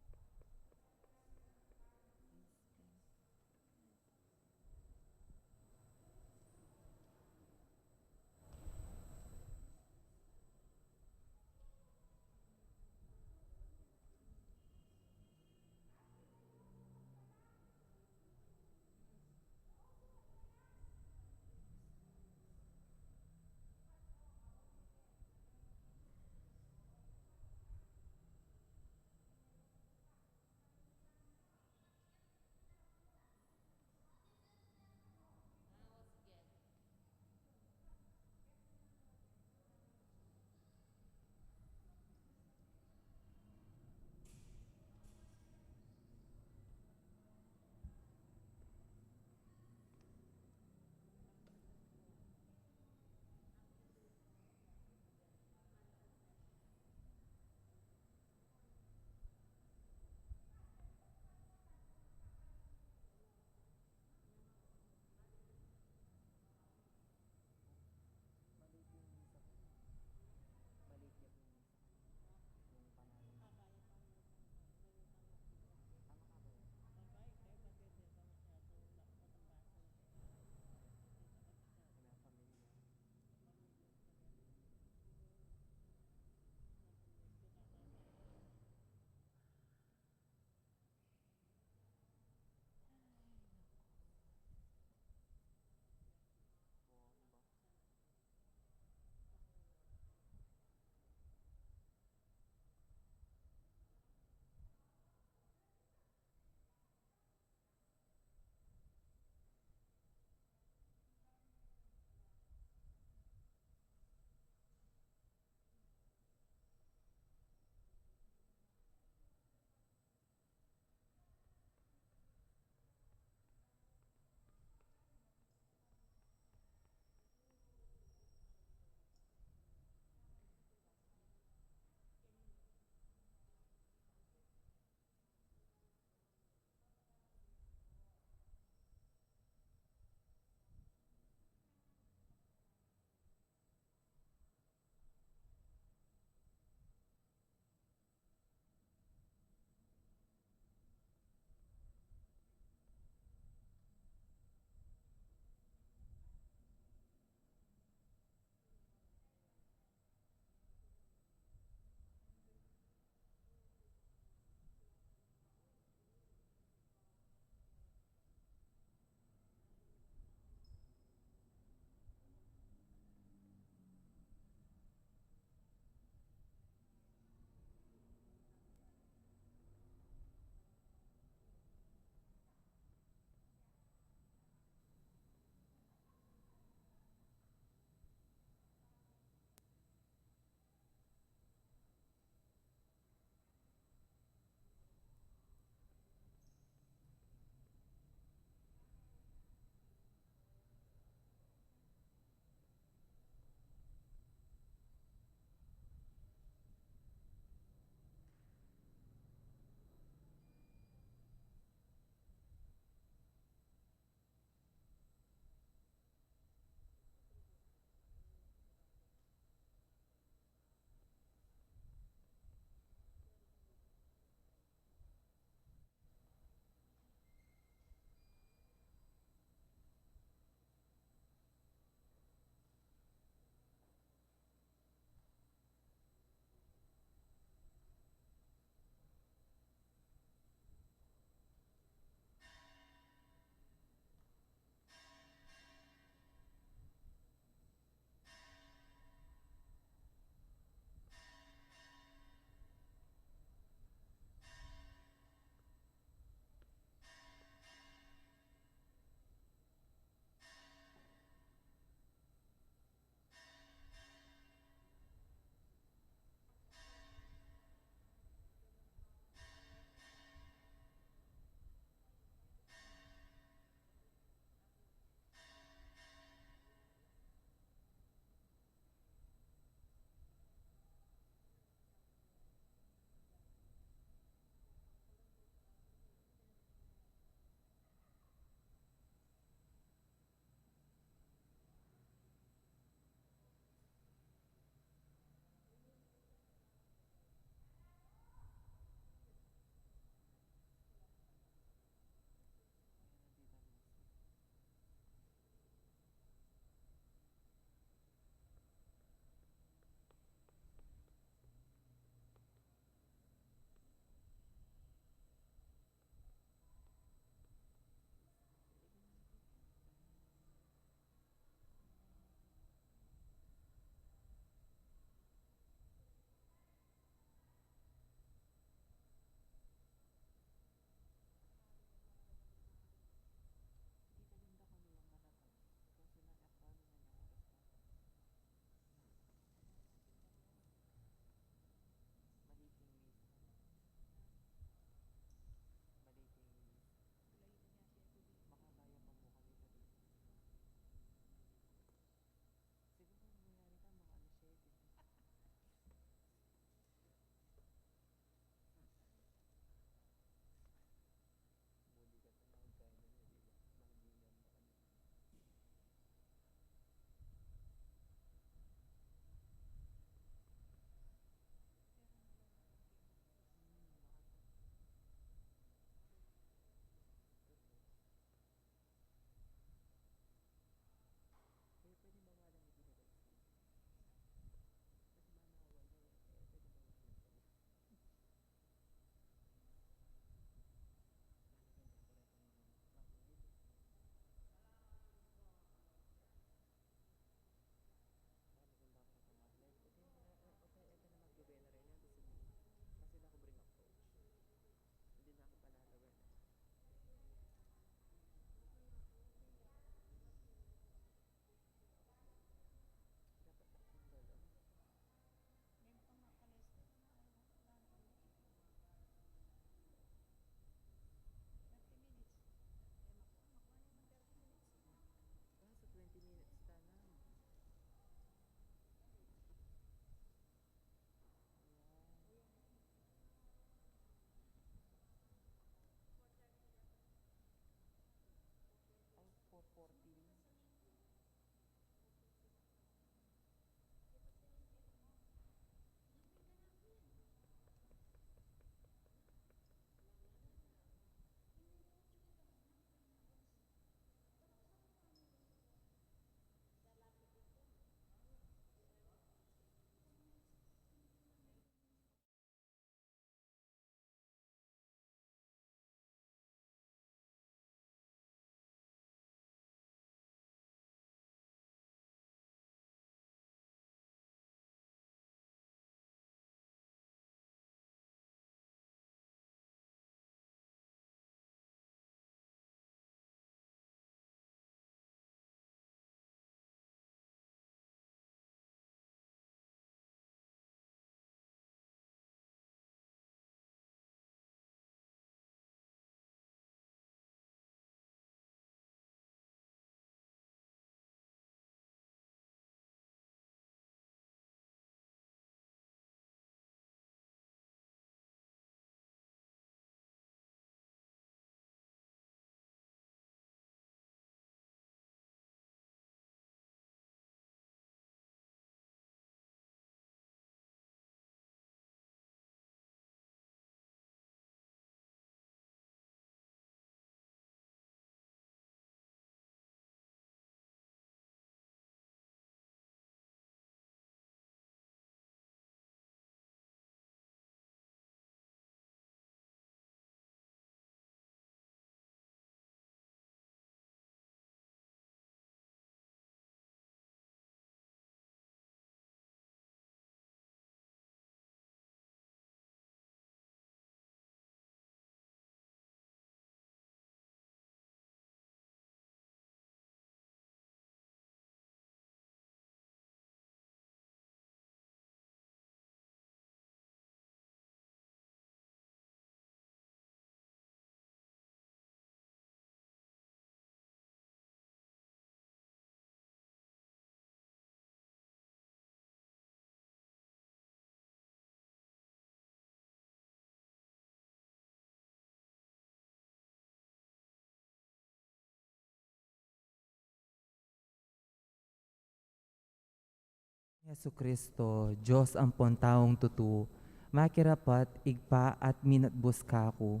Jesucristo, Dios ampon taung tutu, makirapat, Ibpa at minatbus kaku.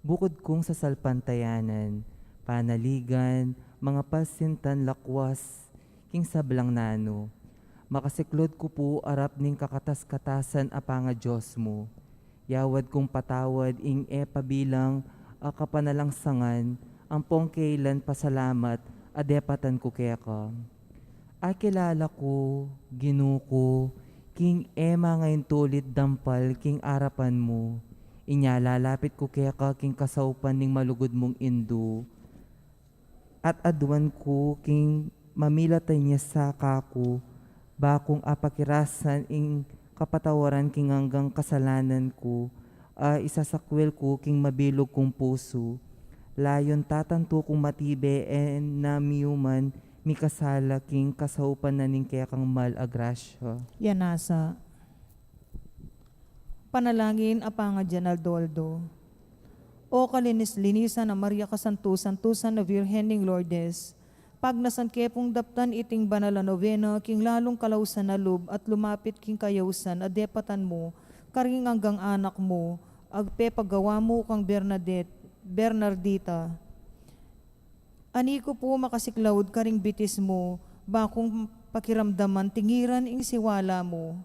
Bukud kung sasalpantayanan, panaligan, mga pasintan lakwas, king sablang nanu. Makasiklud ku pu arap ning kakatas-katasan a pangaDios mu. Yawad kung patawad ing e pabilang a kapanalangsangan, ampong kailan pasalamat a depatan ku keka. Akilala ku, Ginu ku, king e mangaintulit dampal king arapan mu. Inya lalapit ku keka king kasaupan ning malugud mung Indu, at aduan ku king mamilatan ya sa kaku, ba kung apakirasan ing kapatawaran king anggang kasalanan ku, a isasakwil ku king mabilug kung pusu. Layun tatantu kung matibe e na miyuman mikasala king kasaupan na ning kekang mal a grasya. Yan nasa. Panalangin a pangadyan aldo-aldo. O kalinis-linisan a Maria, kasantu-santusan a Virgen ning Lourdes, pagnasan ke pung daptan iting banal a nobena king lalung kalausan a lub at lumapit king kayausan a depatan mu karing anggang anak mu a pepagawa mu kang Bernadette, Bernardita. Ani ku pu makasiklaud karing bitis mu, ba kung pakiramdaman tingiran ing siwala mu.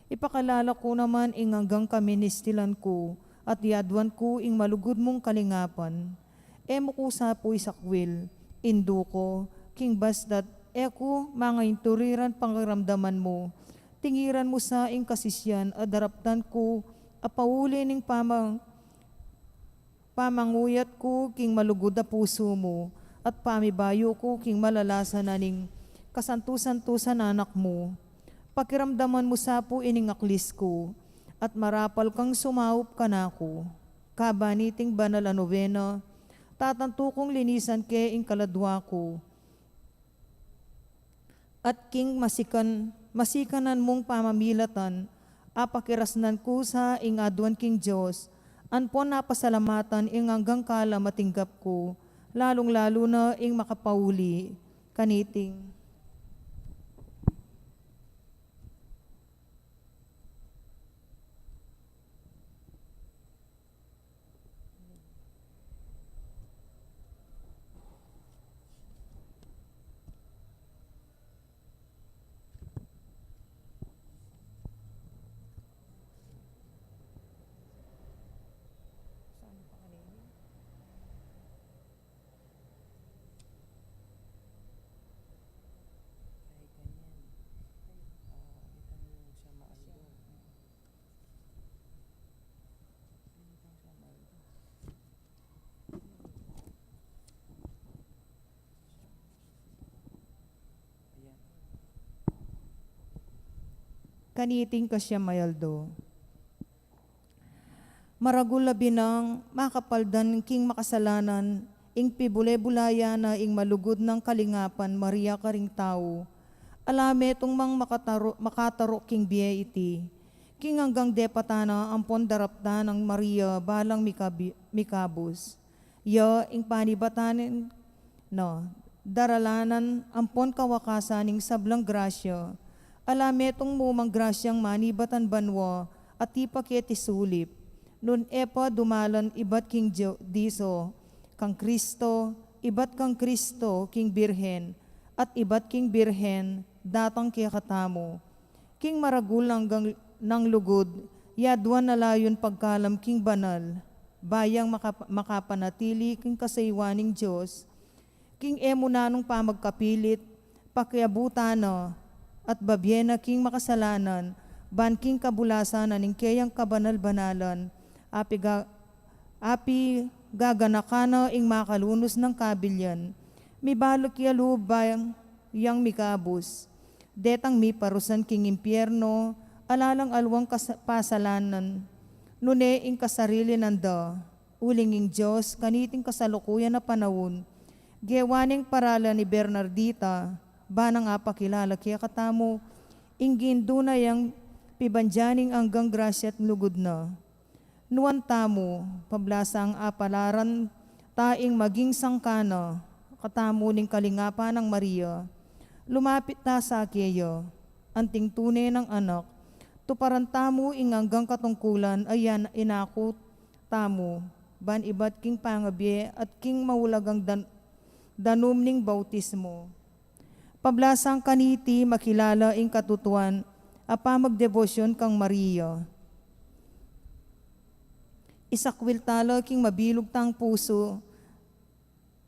Ipakilala ku naman ing anggang kaministilan ku, at yaduan ku ing malugud mung kalingapan. E mu ku sa pu isakwil, Indu ku, king basta't e ku mangainturiran pakiramdaman mu. Tingiran mu sa ing kasisian a daraptan ku, a pauli ning pamang pamanguyat ku king malugud a pusu mu, at pamibayu ku king malalasa na ning kasantu-santusan anak mu. Pakiramdaman mu sa pu ining aklis ku, at marapal kang sumaup kanaku. Kaban iting banal a nobena, tatantu kung linisan ke ing kaladua ku. At king masikan, masikanan mung pamamilatan, apakirasnan ku sa ing aduan king Dios, ampon napasalamatan ing anggang kalam a tinggap ku, lalung-lalu na ing makapauli kaniting. Kaniting kasiam a aldo. Maragul a binang makapaldan king makasalanan, ing pibule-bulayan na ing malugud nang kalingapan Maria karing tau. Ala metung mang makataro-, makataro king bie iti. King anggang depatan na ampon daraptan nang Maria balang mikabi-, mikabus. Ya ing panibatan na daralanan ampon kawakasan ning sablang grasya. Ala metung mu mang grasyang manibatan banua, a tipa keti sulip. Nune pa dumalan ibat king Dio-, diso, kang Kristo, ibat kang Kristo king Birhen, at ibat king Birhen datang kekatamu. King maragul anggang nang lugud, yaduan na layun pagkalam king banal, ba yang makap-, makapanatili king kasayuan ning Dios, king e mu nanung pamagkapilit, pakiabutan na, at babie na king makasalanan, ban king kabulasan na ning keyang kabanal-banalan, apiga-, apigaganakan na ing makalunus nang kabilian. Mibaluk ya lub ba yang, yang mikabus. Detang miparusan king impierno, ala lang alwang kas-, pasalanan, nune ing kasarili nanda, uling ing Dios, kaniting kasalukuyan a panaun, gewa neng paralan i Bernardita, ba nang apakilala kekatamu, ing gindu na yang pibandian ning anggang grasya at lugud na. Nuan tamu, pablasang apalaran ta ing maging sangkan na katamu ning kalingapan nang Maria. Lumapit ta sa keya. anting tune nang anak. Tuparan tamu ing anggang katungkulan a yan inaku tamu, ban ibat king pangabie at king maulagang dan-, danum ning bautismo. Pablasang kaniti makilala ing katutuan a pamagdebosyon kang Maria. Isakwil tala king mabilug tang pusu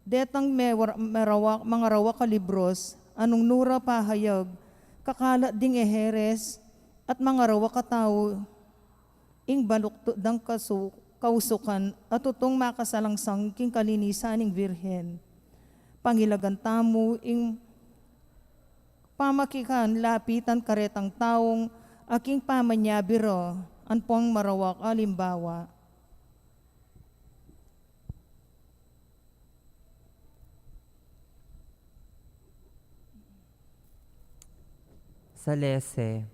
detang mewar-, merawak, mangarawak a libros, a nung nu ra pahayag, kakalat ding eheres, at mangarawak a tau, ing baluktu dang kasu-, kausukan, a tutung makasalangsang king kalinisan ning Virgen. Pangilagan tamu ing pamakikan lapitan karetang taung aking pamanyabi ra, ampong marawak a alimbawa. Salese.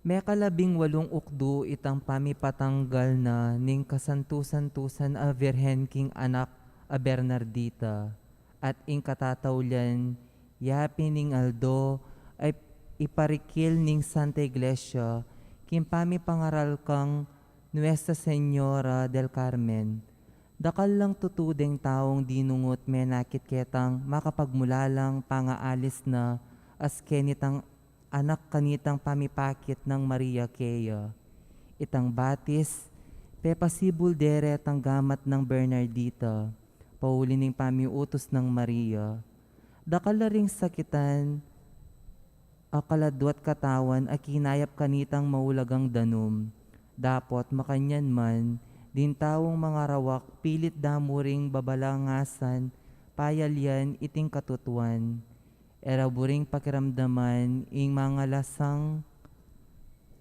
Mekalabing walung ukdu itang pamipatanggal na ning kasantu-santusan a Virgen king anak a Bernardita, at ing katataulian yapin ning aldo ay iparikil ning Santa Iglesia king pamipangaral kang Nuestra Señora del Carmen. Dakal lang tutu deng taung dinungut menakit ketang makapagmulalang pangaalis na aske nitang anak kanitang pamipakit nang Maria keya. Itang batis, pepasibul de retang gamat nang Bernardita, pauli ning pamiutus nang Maria. Dakal la ring sakitan a kaladwa't katawan a kinayap kanitang maulagang danum. Dapot makanyan man, ding taung mangarawak pilit da mu ring babalangasan, payalian iting katutuan. E ra buring pakiramdaman ing mangalasang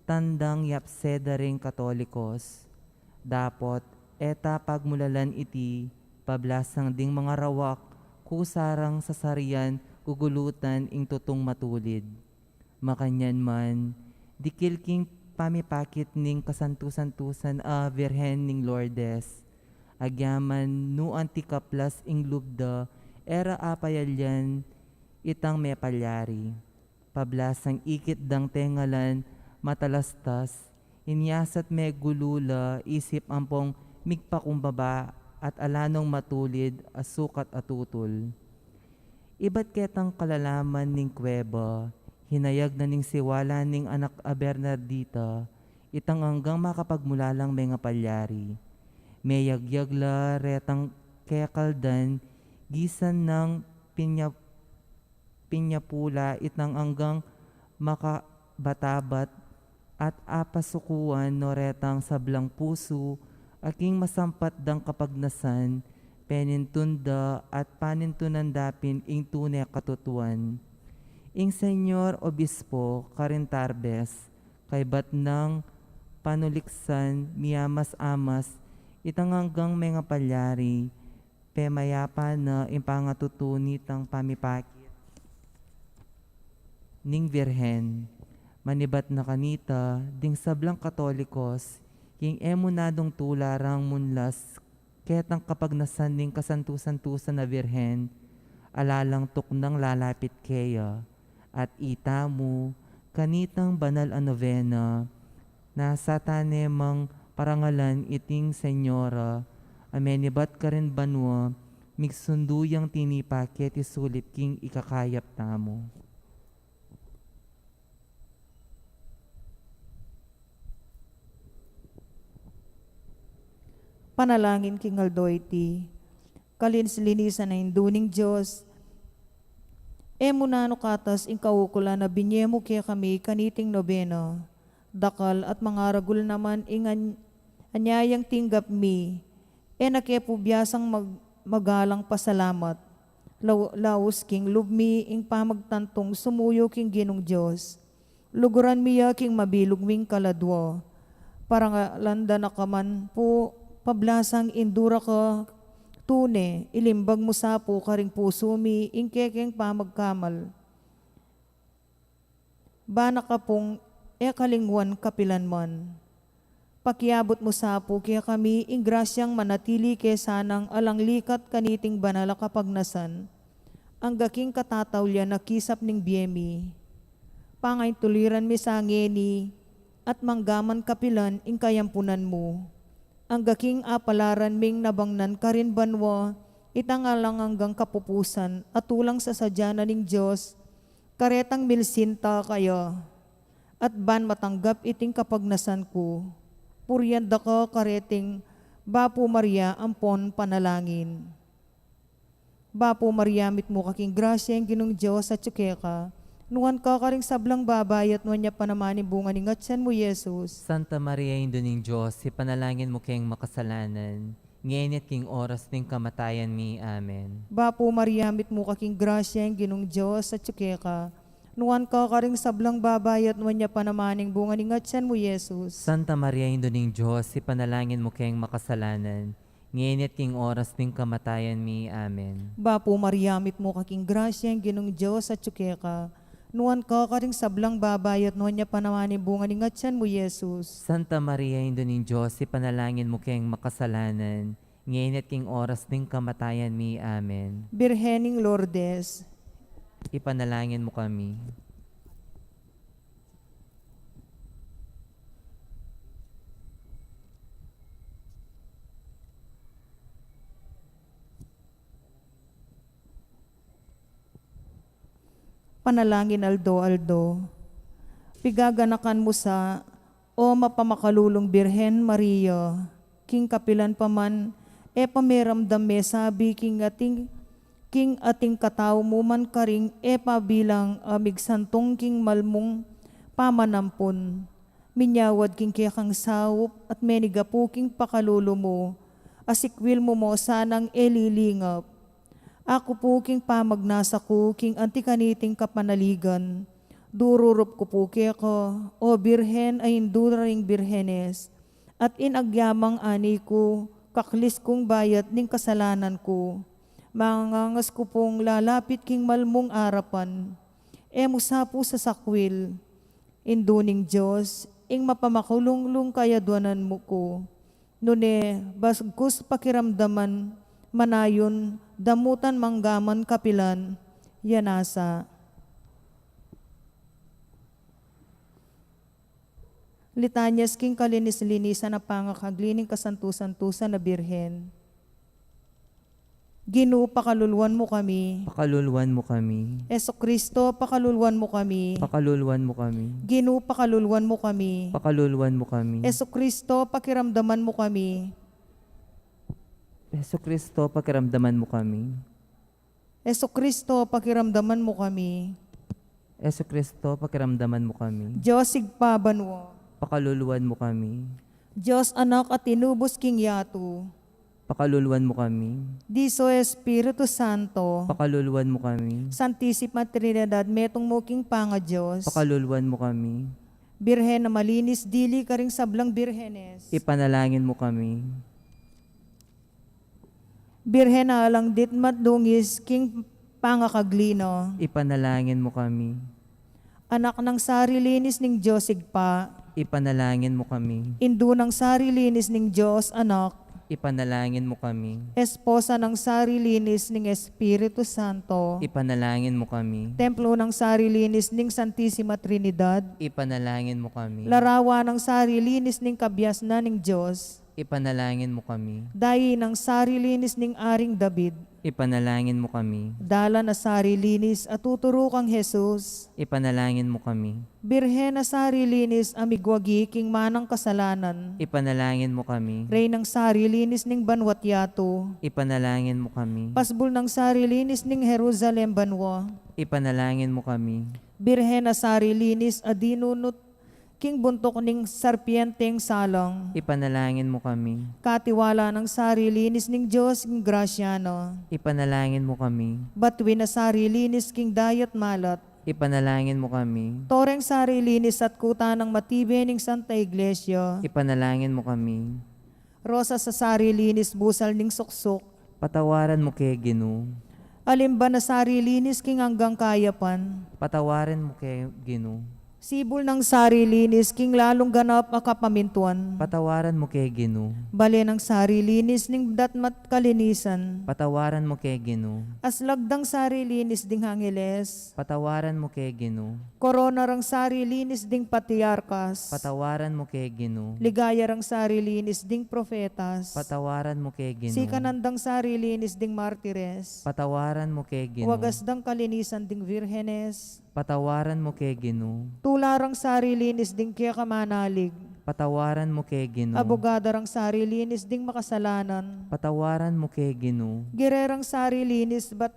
tandang yapse da ring Katolikos. Dapot e ta pagmulalan iti, pablasang ding mangarawak kusa rang sasarian gugulutan ing tutung matulid. Makanyan man, dikil king pamipakit ning kasantu-santusan a Virgen ning Lourdes, agyaman nu anti kaplas ing lub da, e ra apayalian itang mepalyari. Pablasang ikit dang tengalan matalastas, inyasat megulu la isip ampong migpakumbaba at ala nong matulid a sukat a tutul. Ibat ketang kalalaman ning kuweba, hinayag na ning siwala ning anak a Bernardita, itang anggang makapagmulalang mengapalyari. Meyagyag la retang kekaldan, gisan nang pinya-, pinyapula itang anggang makabatabat at apasukuan no retang sablang pusu, aking masampat dang kapagnasan, penintun da at panintunan da pin ing tune katutuan. Ing Señor Obispo karin Tarbes, kaybat nang panuliksan miyamas-amas, itang anggang mengapalyari, pemayapa na ing pangatutu nitang pamipakit ning Virgen. Manibat na kanita, ding sablang Katolikos, king e mu nanung tula rang munlas ketang kapagnasan ning kasantu-santusan a Virgen, ala lang tuknang lalapit keya, at itamu, kanitang banal a novena, nasa tane mang parangalan iting Señora, a menibat karin banua, migsundu yang tinipa keti sulip king ikakayap tamu. Panalangin king aldo iti. Kalinis-linisan a Indu ning Dios, e mu nanu katas ing kaukulan a binye mu kekami kaniting nobena. Dakal at mangaragul naman ing an-, anyayang tinggap mi. E na ke pu biasang mag-, magalang pasalamat. Lau-, laus king lub mi ing pamagtantung sumuyu king Ginung Dios. Luguran mi ya king mabilug ming kaladua. Parangalan da na ka man pu, pablasang indu ra ka tune, ilimbag mu sa pu karing pusu mi ing kekeng pamagkamal. Ba na ka pung e kalingwan kapilan man. Pakiabut mu sa pu kekami ing grasyang manatili ke sanang alang likat kaniting banal a kapagnasan, angga king katataulian a kisap ning bie mi. Pangaintuliran mi sa ngeni, at manggaman kapilan ing kayampunan mu. Angga king apalaran ming nabangnan karin banua, itang alang anggang kapupusan, a tulang sasadya na ning Dios, karetang milsinta kaya, at ban matanggap iting kapagnasan ku. Purian da ka kareting Bapu Maria ampon panalangin. Bapu Maria, mitmu ka king grasya, ing Ginung Dios atyu keka. Nuan ka karing sablang babai, at nuan ya pa naman ing bunga ning atyan mu, Jesus. Santa Maria, Indu ning Dios, ipanalangin mu keng makasalanan, ngeni at king oras ning kamatayan mi. Amen. Bapu Maria, mitmu ka king grasya, ing Ginung Dios atyu keka. Nuan ka karing sablang babai, at nuan ya pa naman ing bunga ning atyan mu, Jesus. Santa Maria, Indu ning Dios, ipanalangin mu keng makasalanan, ngeni at king oras ning kamatayan mi. Amen. Bapu Maria, mitmu ka king grasya, ing Ginung Dios atyu keka. Nuan ka karing sablang babai, at nuan ya pa naman ing bunga ning atyan mu, Jesus. Santa Maria, Indu ning Dios, ipanalangin mu keng makasalanan, ngeni at king oras ning kamatayan mi. Amen. Birhen ning Lourdes, ipanalangin mu kami. Panalangin aldo-aldo. Pigaganakan mu sa, O mapamakalulung Birhen Maria, king kapilan pa man e pa meramdam mesabi king ating, king ating katau mu man karing e pa bilang a migsantung king malmung pamanampun. Minyawad king kekang saup at menigapu king pakalulu mu, a sikwil mu mo sanang e lilingap. Aku pu king pamagnasa ku king anti kaniting kapanaligan, dururup ku pu keka, O Birhen a Indu da ring birhenes, at in agyamang ani ku, kaklis kung bayat ning kasalanan ku. Mangangas ku pung lalapit king malmung arapan. E mu sa pu sasakwil, Indu ning Dios, ing mapamakalulung kayaduanan mu ku. Nune, bagkus pakiramdaman, manayun, damutan manggaman kapilan, ya nasa. Litanyas king kalinis-linisan a pangakagli ning kasantu-santusan a Birhen. Ginu, pakaluluan mu kami. Pakaluluan mu kami. Jesucristo, pakaluluan mu kami. Pakaluluan mu kami. Ginu, pakaluluan mu kami. Pakaluluan mu kami. Jesucristo, pakiramdaman mu kami. Jesucristo, pakiramdaman mu kami. Jesucristo, pakiramdaman mu kami. Jesucristo, pakiramdaman mu kami. Dios Ibpa banua, pakaluluan mu kami. Dios Anak a tinubus king yatu, pakaluluan mu kami. Dios Espiritu Santo, pakaluluan mu kami. Santisima Trinidad, metung mu king pangaDios, pakaluluan mu kami. Birhen a malinis dili karing sablang birhenes, ipanalangin mu kami. Birhen a alang ditmat dungis king pangakagli na, ipanalangin mu kami. Anak nang sarilinis ning Dios Ibpa, ipanalangin mu kami. Indu nang sarilinis ning Dios Anak, ipanalangin mu kami. Esposa nang sarilinis ning Espiritu Santo, ipanalangin mu kami. Templo nang sarilinis ning Santisima Trinidad, ipanalangin mu kami. Larawan nang sarilinis ning kabiasnan ning Dios, ipanalangin mu kami. Dayi nang sarilinis ning Aring David, ipanalangin mu kami. Dalan a sarilinis a tuturu kang Jesus, ipanalangin mu kami. Birhen a sarilinis a migwagi king manang kasalanan, ipanalangin mu kami. Reynang sarilinis ning banua't yatu, ipanalangin mu kami. Pasbul nang sarilinis ning Jerusalem banua, ipanalangin mu kami. Birhen a sarilinis a dinunut king buntuk ning sarpienteng salang, ipanalangin mu kami. Katiwala nang sarilinis ning Dios king grasya na, ipanalangin mu kami. Batuin a sarilinis king dayat malat, ipanalangin mu kami. Toreng sarilinis at kuta nang matibe ning Santa Iglesia, ipanalangin mu kami. Rosas a sarilinis busal ning suksuk, patawaran mu ke, Ginu. Alimban a sarilinis king anggang kayapan, patawaran mu ke, Ginu. Sibul nang sarilinis king lalung ganap a kapamintuan. Patawaran mu ke, Ginu. Bale nang sarilinis ning datmat kalinisan. Patawaran mu ke, Ginu. Aslag dang sarilinis ding angeles. Patawaran mu ke, Ginu. Korona rang sarilinis ding patriarkas. Patawaran mu ke, Ginu. Ligaya rang sarilinis ding profetas. Patawaran mu ke, Ginu. Sikanan dang sarilinis ding martires. Patawaran mu ke, Ginu. Wagas dang kalinisan ding virgenes. Patawaran mu ke, Ginu. Tula rang sarilinis ding keka manalig. Patawaran mu ke, Ginu. Abogada rang sarilinis ding makasalanan. Patawaran mu ke, Ginu. Gire rang sarilinis bat,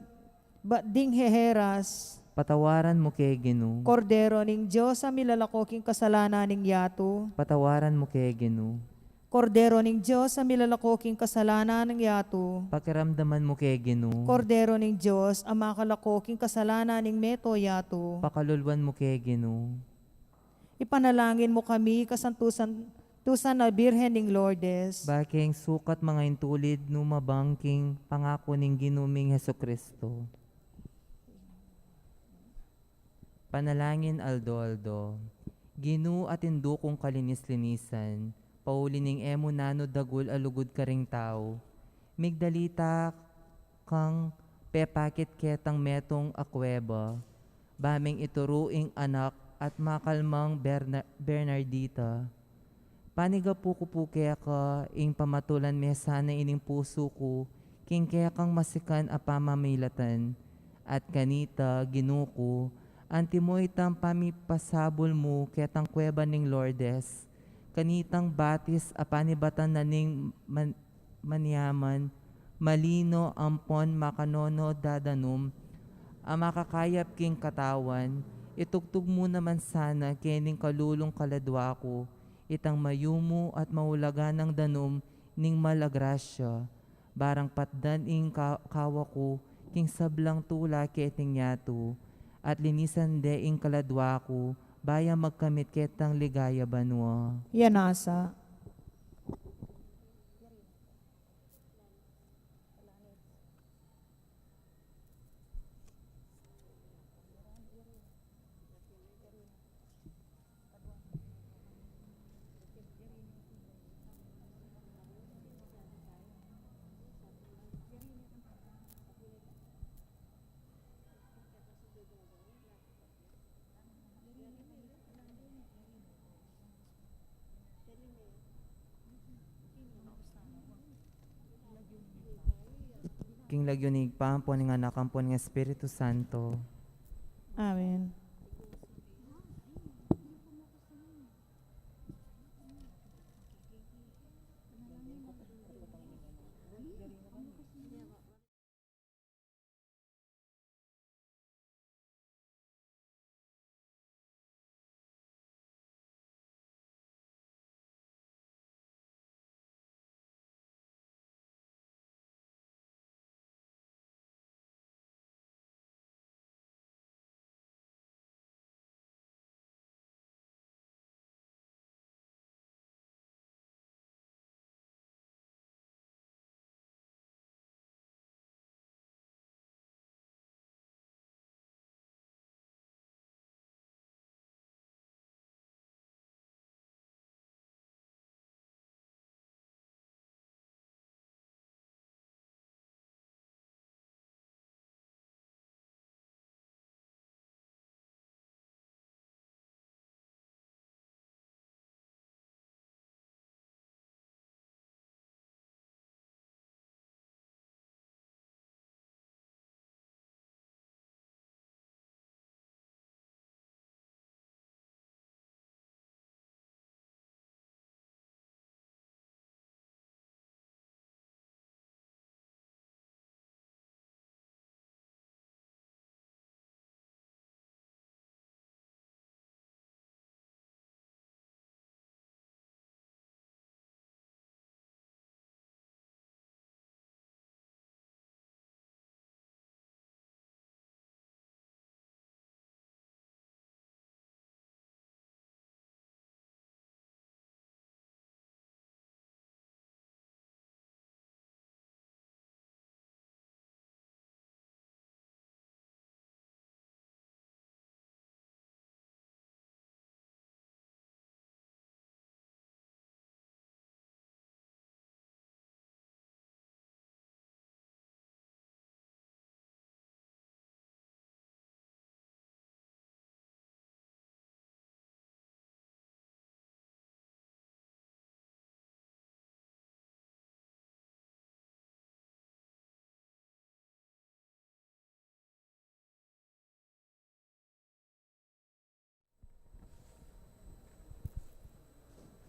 bat ding heheras. Patawaran mu ke, Ginu. Kordero ning Dios a milalako king kasalanan ning yatu. Patawaran mu ke, Ginu. Kordero ning Dios a milalako king kasalanan ning yatu. Pakiramdaman mu ke, Ginu. Kordero ning Dios a makalako king kasalanan ning meto yatu. Pakaluluan mu ke, Ginu. Ipanalangin mu kami, kasantusan, tusan a Birhen ning Lourdes. Ba keng sukat manga intulid nu mabang king pangaku ning Ginu ming Jesucristo. Panalangin aldo-aldo. Ginu, atin dukung kalinis-linisan, pauli ning e mu nanu dagul a lugud karing tau, migdalita kang pepakit ketang metung a kueba, ba ming ituru ing anak at makalmang Berna-, Bernardita. Panigapu ku pu keka ing pamatulan me sana ining pusu ku king kekang masikan a pamamilatan, at kanita, Ginu ku, antimo itang pamipasabul mu ketang kueba ning Lourdes, kanitang batis a panibatan na ning man-, maniaman, malino ampon makanono dadanum, a makakayap king katawan, itugtug mu naman sana kening kalulung kaladua ku, itang mayumu at maulagan a danum ning mal a grasya, barang patdan ing ka-, kawa ku king sablang tula keting yatu, at linisan de ing kaladua ku, ba yang magkamit ketang ligaya banua. Yan nasa. King lagyu ning Ibpa, ampon ning Anak, ampon ning Espiritu Santo. Amen.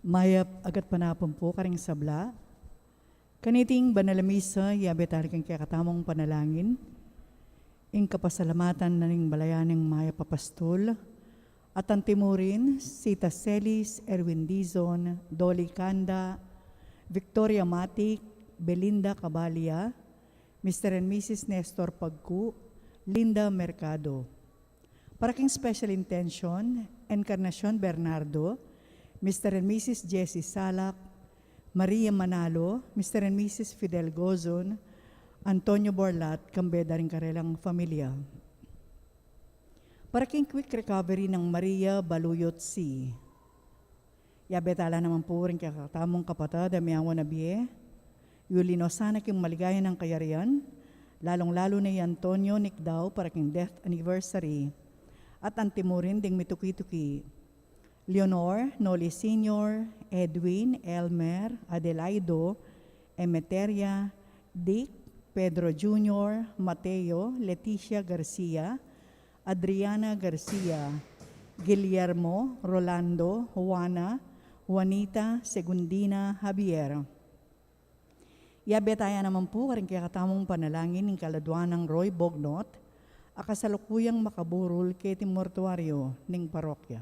Mayap a gatpanapun pu karing sabla. Kaniting banal a misa, yabe tala king kekatamung panalangin ing kapasalamatan na ning balayan ning mayap a pastul, at antimurin, Sita Celis, Erwin Dizon, Dolly Canda, Victoria Matic, Belinda Cabalia, Mister and Missus Nestor Pagku, Linda Mercado. Para king special intention, Encarnacion Bernardo, Mister and Missus Jessie Salak, Maria Manalo, Mister and Missus Fidel Gozon, Antonio Borlat, kambe da ring karelang familia. Para king quick recovery nang Maria Baluyot C. Yabe tala naman pu ring kekatamung kapatad a miyawan a bie. Yuli no sana king maligaya nang kayarian, lalung-lalu na i Antonio Nicdao para king death anniversary. At antimurin ding mituki-tuki. Leonor, Noli Senior, Edwin, Elmer, Adelaido, Emeteria, Dick, Pedro Junior, Mateo, Leticia Garcia, Adriana Garcia, Guillermo, Rolando, Juana, Juanita, Segundina, Javier. Yabe tala naman pu karing kekatamung panalangin ning kaladua nang Roy Bognot, a kasalukuyang makaburul keti mortuario ning parokya.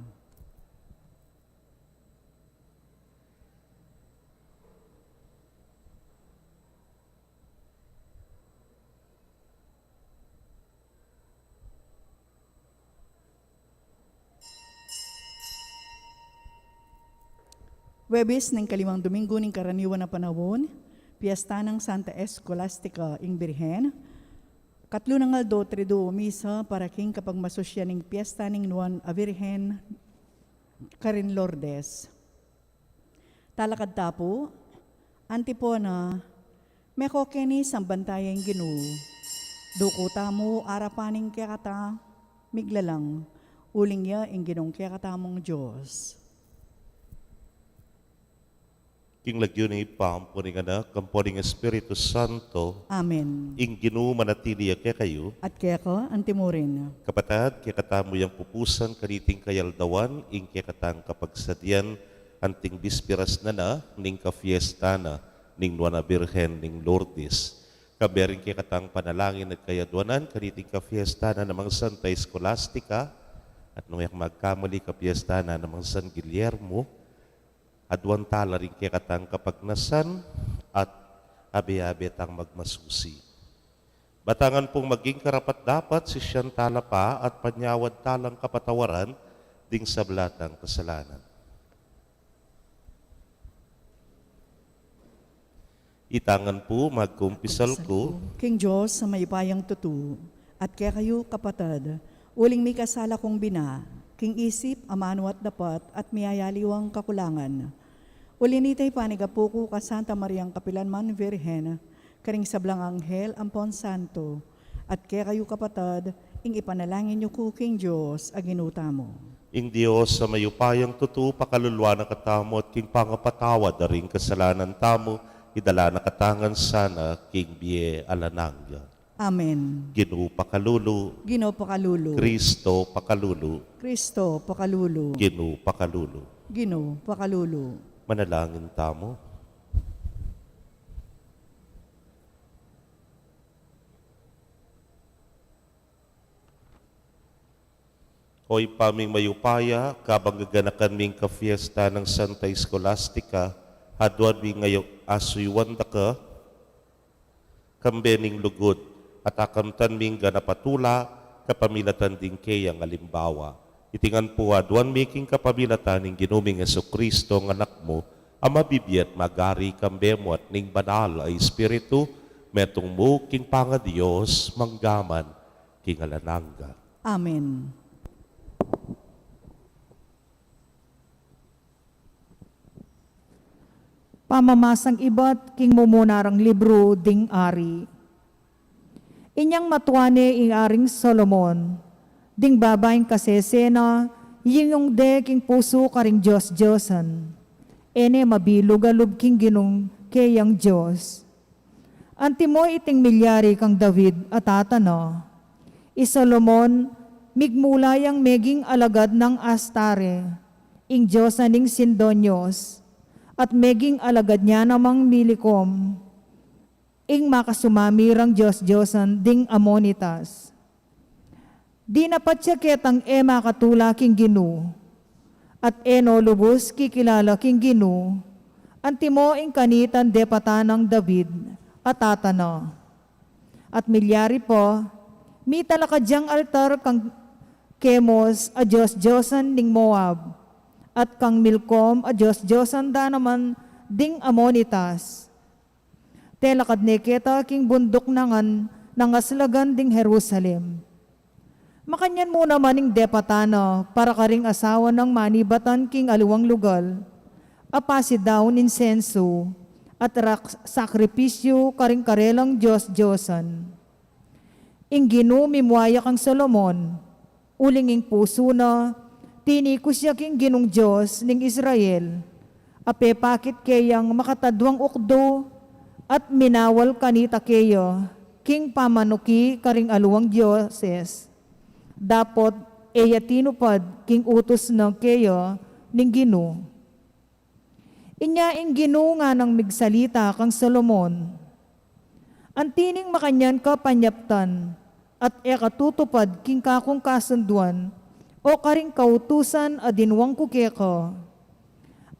Huwebes ning kalimang Domingo ning karaniwan a panaun, piyesta nang Santa Escolastica ing Birhen. Katlu nang aldo triduan misa para king kapagmasusyan ning piyesta ning Nuan a Birhen karin Lourdes. Talakad ta pu, antipona, meko keni samban ta ya ing Ginu. Duku tamu arapan ning kekata miglalang, uling ya ing Ginung kekatamung Dios. King lagyu ning Ibpa, ampo ning Anak, ampo ning Espiritu Santo. Amen. Ing Ginu manatili ya kekayu. At keka antimurin. Kapatad, kekatamu yang pupusan kaniting kayaldawan, ing kekatang kapagsadian, anting bisperas na na ning kafiesta na ning Nuan a Birhen ning Lourdes. Kayabe ring kekatang panalangin at kayadwanan kaniting kafiesta na namang Santa Escolastica, at nung e ku magkamali kafiesta na namang San Guillermo, adwan tala ring kekatang kapagnasan at abe-abe tang magmasusi. Batangan pung maging karapat-dapat, sisian tala pa at panyawad talang kapatawaran ding sabla tang kasalanan. Itang ngan pu, magkumpisal ku king Dios a mayupayang tutu, at kekayu, kapatad, uling mikasala kung bina, king isip, amanu at dapat, at miyayaliwang kakulangan. Uli na nita, ipanigapu ku kang Santa Mariang kapilanman Virgen, karing sablang anghel ampon santo, at kekayu, kapatad, ing ipanalangin yu ku king Dios a Ginu tamu. Ing Dios a mayupayang tutu pakaluluan na katamu at king pangapatawad da ring kasalanan tamu, idala na katamu ngan sana king bie alang angga. Amen. Ginu pakalulu. Ginu pakalulu. Kristo pakalulu. Kristo pakalulu. Ginu pakalulu. Ginu pakalulu. Manalangin tamu. O Ibpa ming mayupaya, kabang gaganakan ming kafiesta nang Santa Escolastica, aduan mi ngeni asuyuan da ka, kambe ning lugud, at akamtan ming ganap a tula, kapamilatan ding keyang alimbawa. Iti ngan pu aduan mi king kapamilatan ning Ginu ming Jesucristo, a Anak mu, a mabibie at magari kambe mu at ning Banal a Espiritu, metung mu king pangaDios, mangga man king alang angga. Amen. Pamamasang ibat king mumunang libru ding ari. Inyang matua ne ing Aring Solomon, ding babaing kasesena, yinung de king pusu karing dios-diosan. E ne mabilug a lub king Ginung keyang Dios. Antimo iting milyari kang David a tata na. I Solomon, migmula yang meging alagad nang Astarte, ing diosa ning Sidonios, at meging alagad na namang milikom ing makasumami rang dios-diosan ding Amonitas. Dinapat ya ketang e makatula king Ginu, at e no lubus kikilala king Ginu, antimo ing kanitang depatan nang David a tata na. At milyari pa, mitalakad yang altar kang Kemos a dios-diosan ning Moab, at kang Milkom a dios-diosan da naman ding Amonitas. Telakad ne keta king bunduk na ngan nangaslagan ding Jerusalem. Makanyan mu naman ing depatan na para karing asawa nang manibatan king aliwang lugal, a pasidaun insensu, at rak-, sakripisyu karing karelang dios-diosan. Ing Ginu mimua ya kang Solomon, uling ing pusu na tinikus ya king Ginung Dios ning Israel, a pepakit keyang makatadwang ukdu, at minawal kanita keya king pamanuki karing aliwang dioses. Dapot e ya tinupad king utus na keya ning Ginu. Inya ing Ginu nganang migsalita kang Solomon, anti ning makanyan ka panyaptan, at e ka tutupad king kakung kasunduan, o karing kautusan a dinwang ku keka.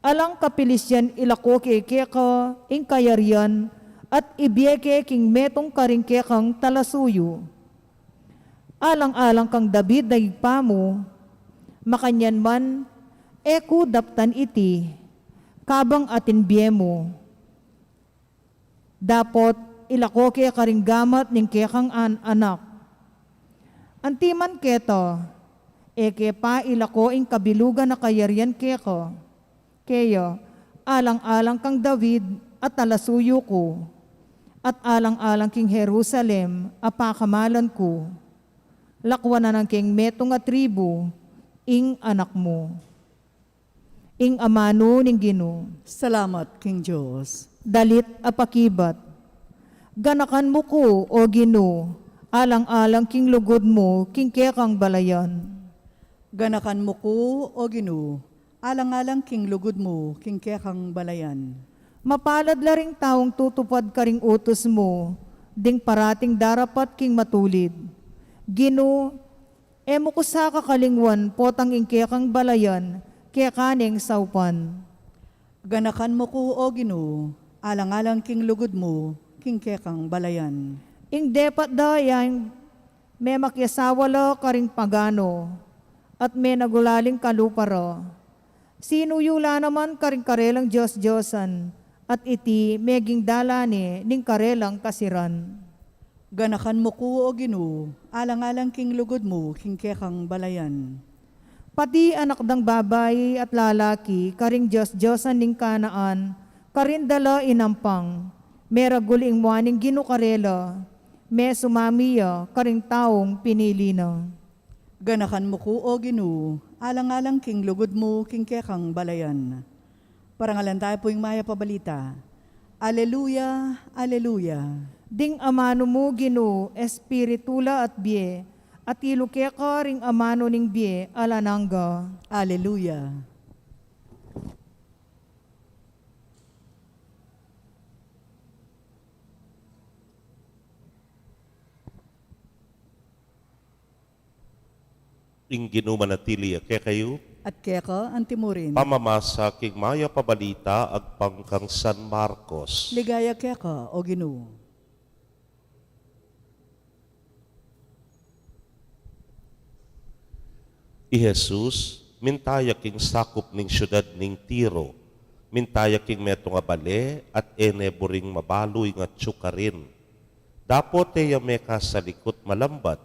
Alang kapilis yan ilako ke keka ing kayarian, at ibie ke king metung karing kekang talasuyu. Alang-alang kang David a ibpa mu, makanyan man, e ku daptan iti, kabang atin bie mu. Dapot ilako ke karing gamat ning kekang an-, anak. Anti man keta, e ke pa ilako ing kabilugan a kayarian keka, keya, alang-alang kang David a talasuyu ku, at alang-alang king Jerusalem a pakamalan ku. Lakwan na nang keng metung a tribu ing anak mu. Ing amanu ning Ginu. Salamat king Dios. Dalit a pakibat. Ganakan mu ku, O Ginu, alang-alang king lugud mu king kekang balayan. Ganakan mu ku, O Ginu, alang-alang king lugud mu king kekang balayan. Mapalad la ring taung tutupad karing utus mu, ding parating darapat king matulid. Ginu, e mu ku sa kakalingwan potang ing kekang balayan keka neng saupan. Ganakan mu ku, O Ginu, alang-alang king lugud mu king kekang balayan. Ing depat da yang memakiasawa la karing pagano, at menagulaling kalupa ra. Sinuyu la naman karing karelang dios-diosan, at iti meging dalan ne ning karelang kasiran. Ganakan mu ku, O Ginu, alang-alang king lugud mu king kekang balayan. Pati anak dang babai at lalaki karing dios-diosan ning Kanaan, karin da la inampang. Meragul ing mua ning Ginu karela, mesumami ya karing taung pinili na. Ganakan mu ku, O Ginu, alang-alang king lugud mu king kekang balayan. Parangalan tayu pu ing mayap a balita. Aleluya, aleluya. Ding amanu mu, Ginu, espiritu la at bie, atilu keka ring amanu ning bie alang angga. Aleluya. Ing Ginu manatili ya kekayu. At keka antimurin. Pamamasa king mayap a balita agpang kang San Marcos. Ligaya keka, O Ginu. I Jesus, minta ya king sakup ning siudad ning Tiro, minta ya king metung a bale, at e ne buring mabalu ing atsu karin. Dapot e ya mekasalikut malambat,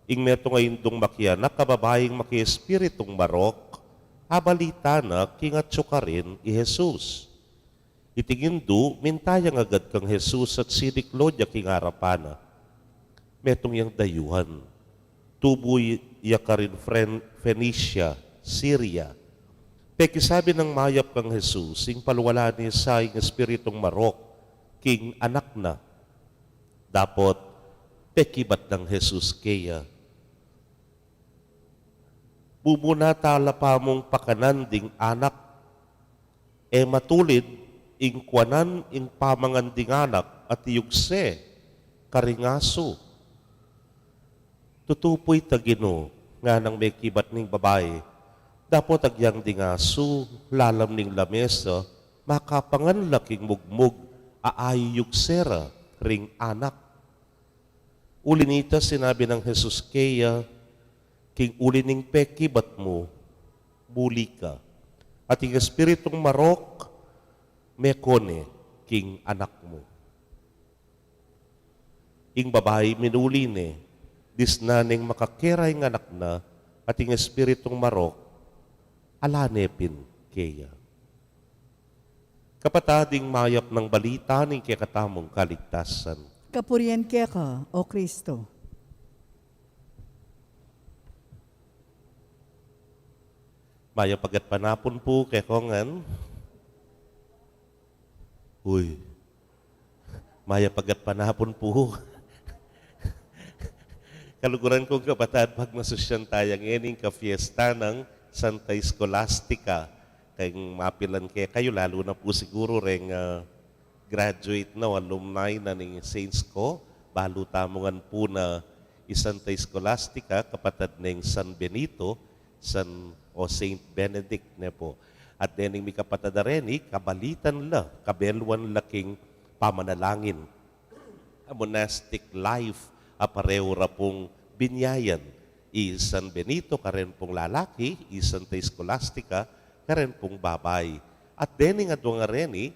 ing metung a indung makianak a babaing makiespiritung marok, abalita na king atsu karin i Jesus. Iting indu, minta yang agad kang Jesus at siniklaud ya king arapan na. Metung yang dayuhan. Tubu ya karin Phen-, Phoenicia, Syria. Pekisabi nang mayap kang Jesus, ing palwalan ne sa ing espiritung marok king anak na. Dapot, pekibat nang Jesus keya, "Bubuna tala pa mung pakanan ding anak, e matulid Ing kuanan ing pamangan ding anak at iyugse karing asu. Tutu pu ita, Ginu, nganang mekibat ning babai, dapot agyang ding asu lalam ning lamesa makapangan la king mugmug a ayuyugse ra ring anak. Uli nita sinabi nang Jesus keya, king uli ning pekibat mu, muli ka. At ing espiritung marok meko ne king anak mu. Ing babai minuli ne, disnan neng makakera ing anak na, at ing espiritung marok ala ne pin keya. Kapatad, ing mayap nang balita ning kekatamung kaligtasan. Kapurian keka, O Kristo. Mayap a gatpanapun pu kekongan. Uy. Mayap a gatpanapun pu. Kaluguran kung kapatad, pagmasusyan taya ngening kafiesta nang Santa Scholastica. Keng mapilan kekayu, lalu na pu siguru reng, ah, graduate na o alumni na ning Saint Scho, balu tamu ngan pu na i Santa Scholastica, kapatad neng San Benito, San o Saint Benedict ne pu. At dening mikapatad a reni, kabalitan la, kabeluan la king pamanalangin a monastic life a pareu ra pung binyayan i San Benito karen pung lalaki, i Santa Scholastica karen pung babai. At dening adwang a reni,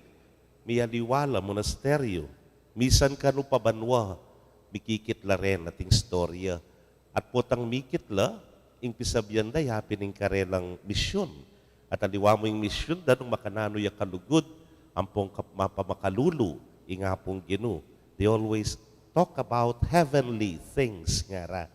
mialiwa la monasteryo. Misan kanu pa banua, mikikit la ren ating istorya. At potang mikit la, ing pisabian da ya pin ing karelang misyun. At aliwa mu ing misyun da nung makananu ya kalugud, ampong kap-, mapamakalulu, ing Apung Ginu. They always talk about heavenly things, ngara.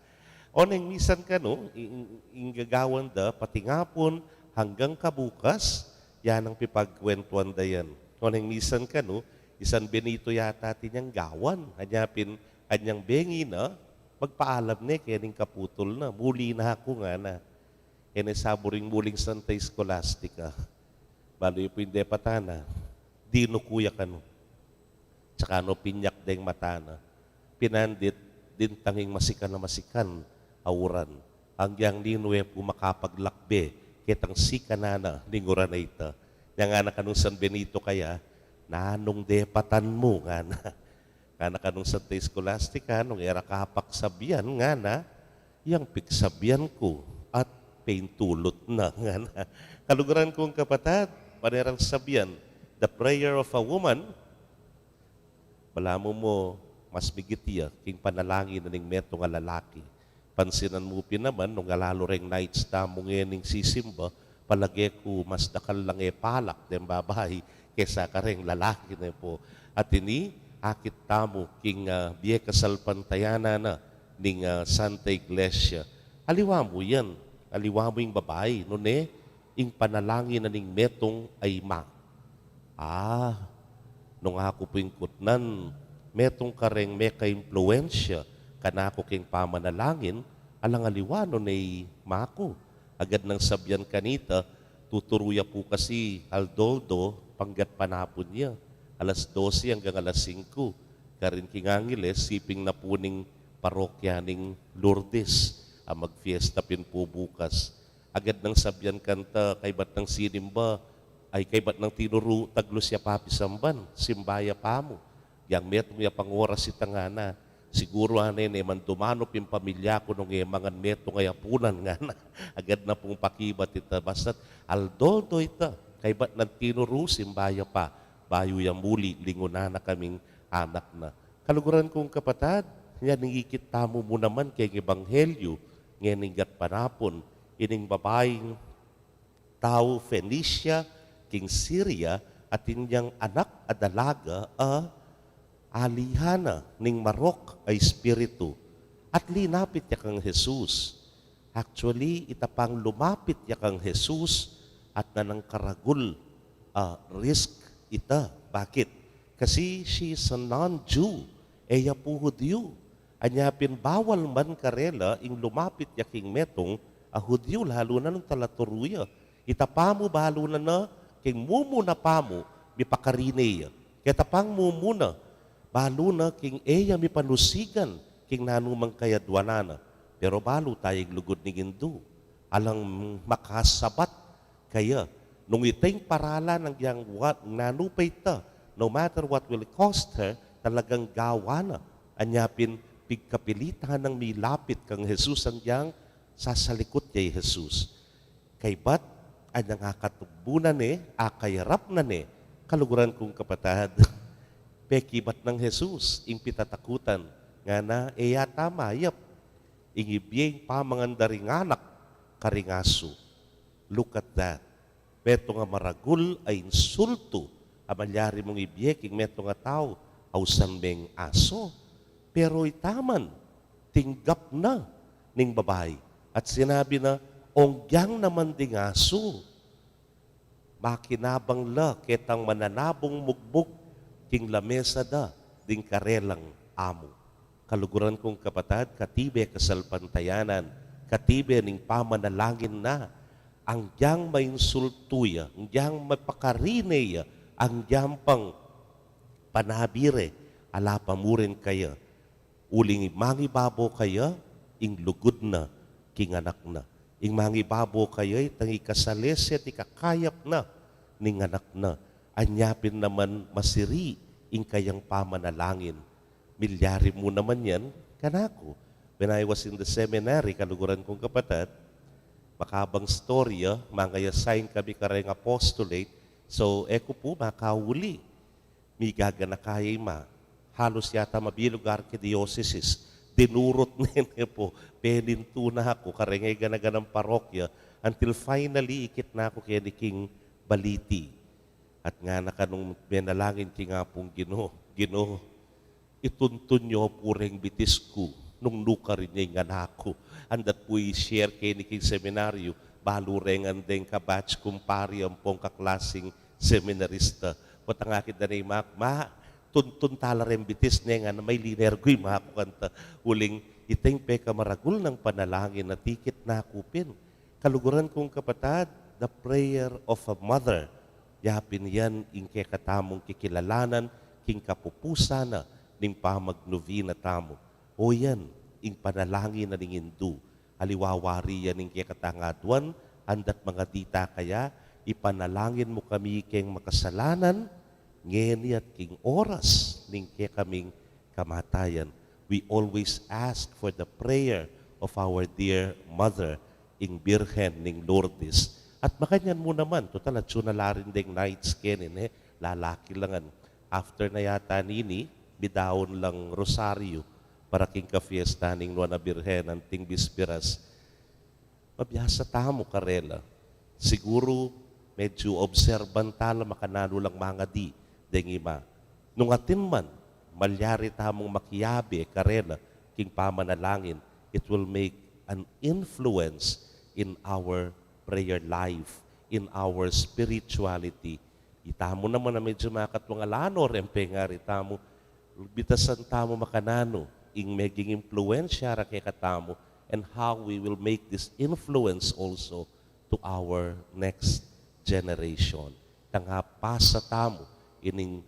O neng misan kanu, ing, ing gagawan da, pati ngapun, hanggang kabukas, yan ang pipagkwentuan da yan. O neng misan kanu, i San Benito yata atin yang gawan, anya pin, anyang bengi na, magpaalam ne, kening kaputul na, muli na aku, ngana. E ne sabu ring muling Santa Scholastica. Balu ya pu ing depatan na, dinuku ya kanu. Tsaka no pinyak deng mata na, pinandit, dintang ing masikan a masikan a uran. Agyang ninu e pu makapaglakbe, ketang sikanan na ning uran a ita. Nya ngana kanung San Benito kaya, nanung depatan mu, ngana. Ngana kanung Santa Scholastica, nung e ra kapagsabian, ngana, yang pigsabian ku at paintulut na, ngana. Kaluguran kung kapatad, pane rang sabian, the prayer of a woman, balamu mu mas migit ya king panalangin na ning metung a lalaki. Pansinan mu pin naman, nung alalu reng nights tamu ngening sisimba, palage ku mas dakal lang e palak deng babai kesa kareng lalaki ne pu. At ini, akit tamu king, ah, bie kasalpantayanan na ning, ah, Santa Iglesia. Aliwa mu yan, aliwa mu ing babai, nune, ing panalangin na ning metung a ima. Ah, nung aku pu ing kutnan, metung kareng mekaimpluensya kanaku king pamanalangin, alang aliwa nune i ima ku. Agad nang sabian kanita, tuturu ya pu kasi aldo-aldo panggatpanapun ya, alas dose anggang alas singku. Karin king Angeles, siping na pu ning parokya ning Lourdes a magfiesta pin pu bukas. Agad nang sabian kanta, kaybat nang sinimba, ay, kaybat nang tinuru, taglus ya pa pisamban, simba ya pa mu. Yang metung ya pang oras ita, ngana. Siguru, ane, ne man dumanu pin pamilya ku nung e mangan metung a yapunan, ngana. Agad na pung pakibat ita, basta't aldo-aldo ita, kaybat nang tinuru, simba ya pa, bayu ya muli, lingunan na kaming anak na. Kaluguran kung kapatad, nya ning ikit tamu mu naman keng ebanghelyu, ngening gatpanapun, ining babaing tau Fenicia, king Syria, atin yang anak a dalaga a alihan na ning marok a espiritu, at linapit ya kang Jesus. Actually, ita pang lumapit ya kang Jesus, at nanang karagul a risk ita. Bakit? Kasi she is a non-Jew, e ya pu Hudyu. Anya pin bawal man karela ing lumapit ya king metung a Hudyu, lalu na nung talaturu ya. Ita pamu balu na na, king mumuna pamu, mipakarine ya. Keta pang mumuna, balu na king e ya mipanusigan king nanu mang kayadwanan na. Pero balu taya ing lugud ning Indu. Alang makasabat kaya. Nung ita ing paralan nang yang wa-, nanu pa ita, no matter what will cost her, talagang gawa na. Anya pin pigkapilitan nang milapit kang Jesus, anyang sasalikut ya i Jesus. Kaybat, anyang akatubu na ne, akayarap na ne, kaluguran kung kapatad. Pekibat nang Jesus ing pitatakutan, ngana, e yata mayap ing ibie ing pamangan da ring anak karing asu. Look at that. Metung a maragul a insultu a malyari mung ibie king metung a tau, ausan meng asu. Pero ita man, tinggap na ning babai at sinabi na, onggyang naman ding asu, makinabang la ketang mananabung mugbug king lamesa da ding karelang amu. Kaluguran kung kapatad, katibe kasalpantayanan, katibe ning pamanalangin na, anggyang mainsultu ya, anggyang mapakarine ya, anggyang pang panabi re, ala pa mu rin kaya. Uling ing mangibabo kaya, ing lugud na king anak na. Ing mangibabo kaya, itang ikasalese at ikakayap na ning anak na. Anya pin naman masiri ing kayang pamanalangin. Milyari mu naman yan kanaku. When I was in the seminary, kaluguran kung kapatad, makabang storya, manga i-assign kami kareng apostolate. So, e ku pu makauli. Migaganaka ya i ma. Halus yata mabilug arkidiosesis. Dinurut ne ne pu, penintu na ku kareng e gana-ganang parokya, until finally ikit na ku keni king baliti. At ngana ka nung menalangin king Apung Ginu, Ginu, ituntun yu pu reng bitis ku nung nukarin ya ing anak ku. Andat pu i-share keni king seminaryu, balu reng andeng ka-batch kumpari ampong kaklasing seminarista. Potang akit da ne i ma ku, ma, tuntun tala reng bitis ne, ngana, mailinergu i ma ku kanita. Uling ita ing pekamaragul nang panalangin a ikit na ku pin. Kaluguran kung kapatad, the prayer of a mother. Ya pin yan ing kekatamung kikilalanan king kapupusan na ning pamagnovena tamu. O yan ing panalangin na ning Indu. Aliwa wari yan ing kekatang aduan, andat mangadi ta kaya, ipanalangin mu kami keng makasalanan, ngeni at king oras ning kekaming kamatayan. We always ask for the prayer of our dear mother, ing Birhen ning Lourdes. At makanyan mu naman, total atsu na la rin deng nights keni, ne, lalaki la ngan. After na yata nini, midaun lang rosaryu para king kafiesta ning Nuan a Birhen anting bisperas. Mabiasa tamu karela. Siguru medyu obserban tala makananu lang mangadi deng ima. Nung atin man, malyari tamung makiabe karela king pamanalangin, it will make an influence in our prayer life, in our spirituality. Itamu naman a medyu makatwang ala no reng pengari tamu, bitasan tamu makananu ing meging impluensya ra kekatamu, and how we will make this influence also to our next generation. Tangapasa tamu ining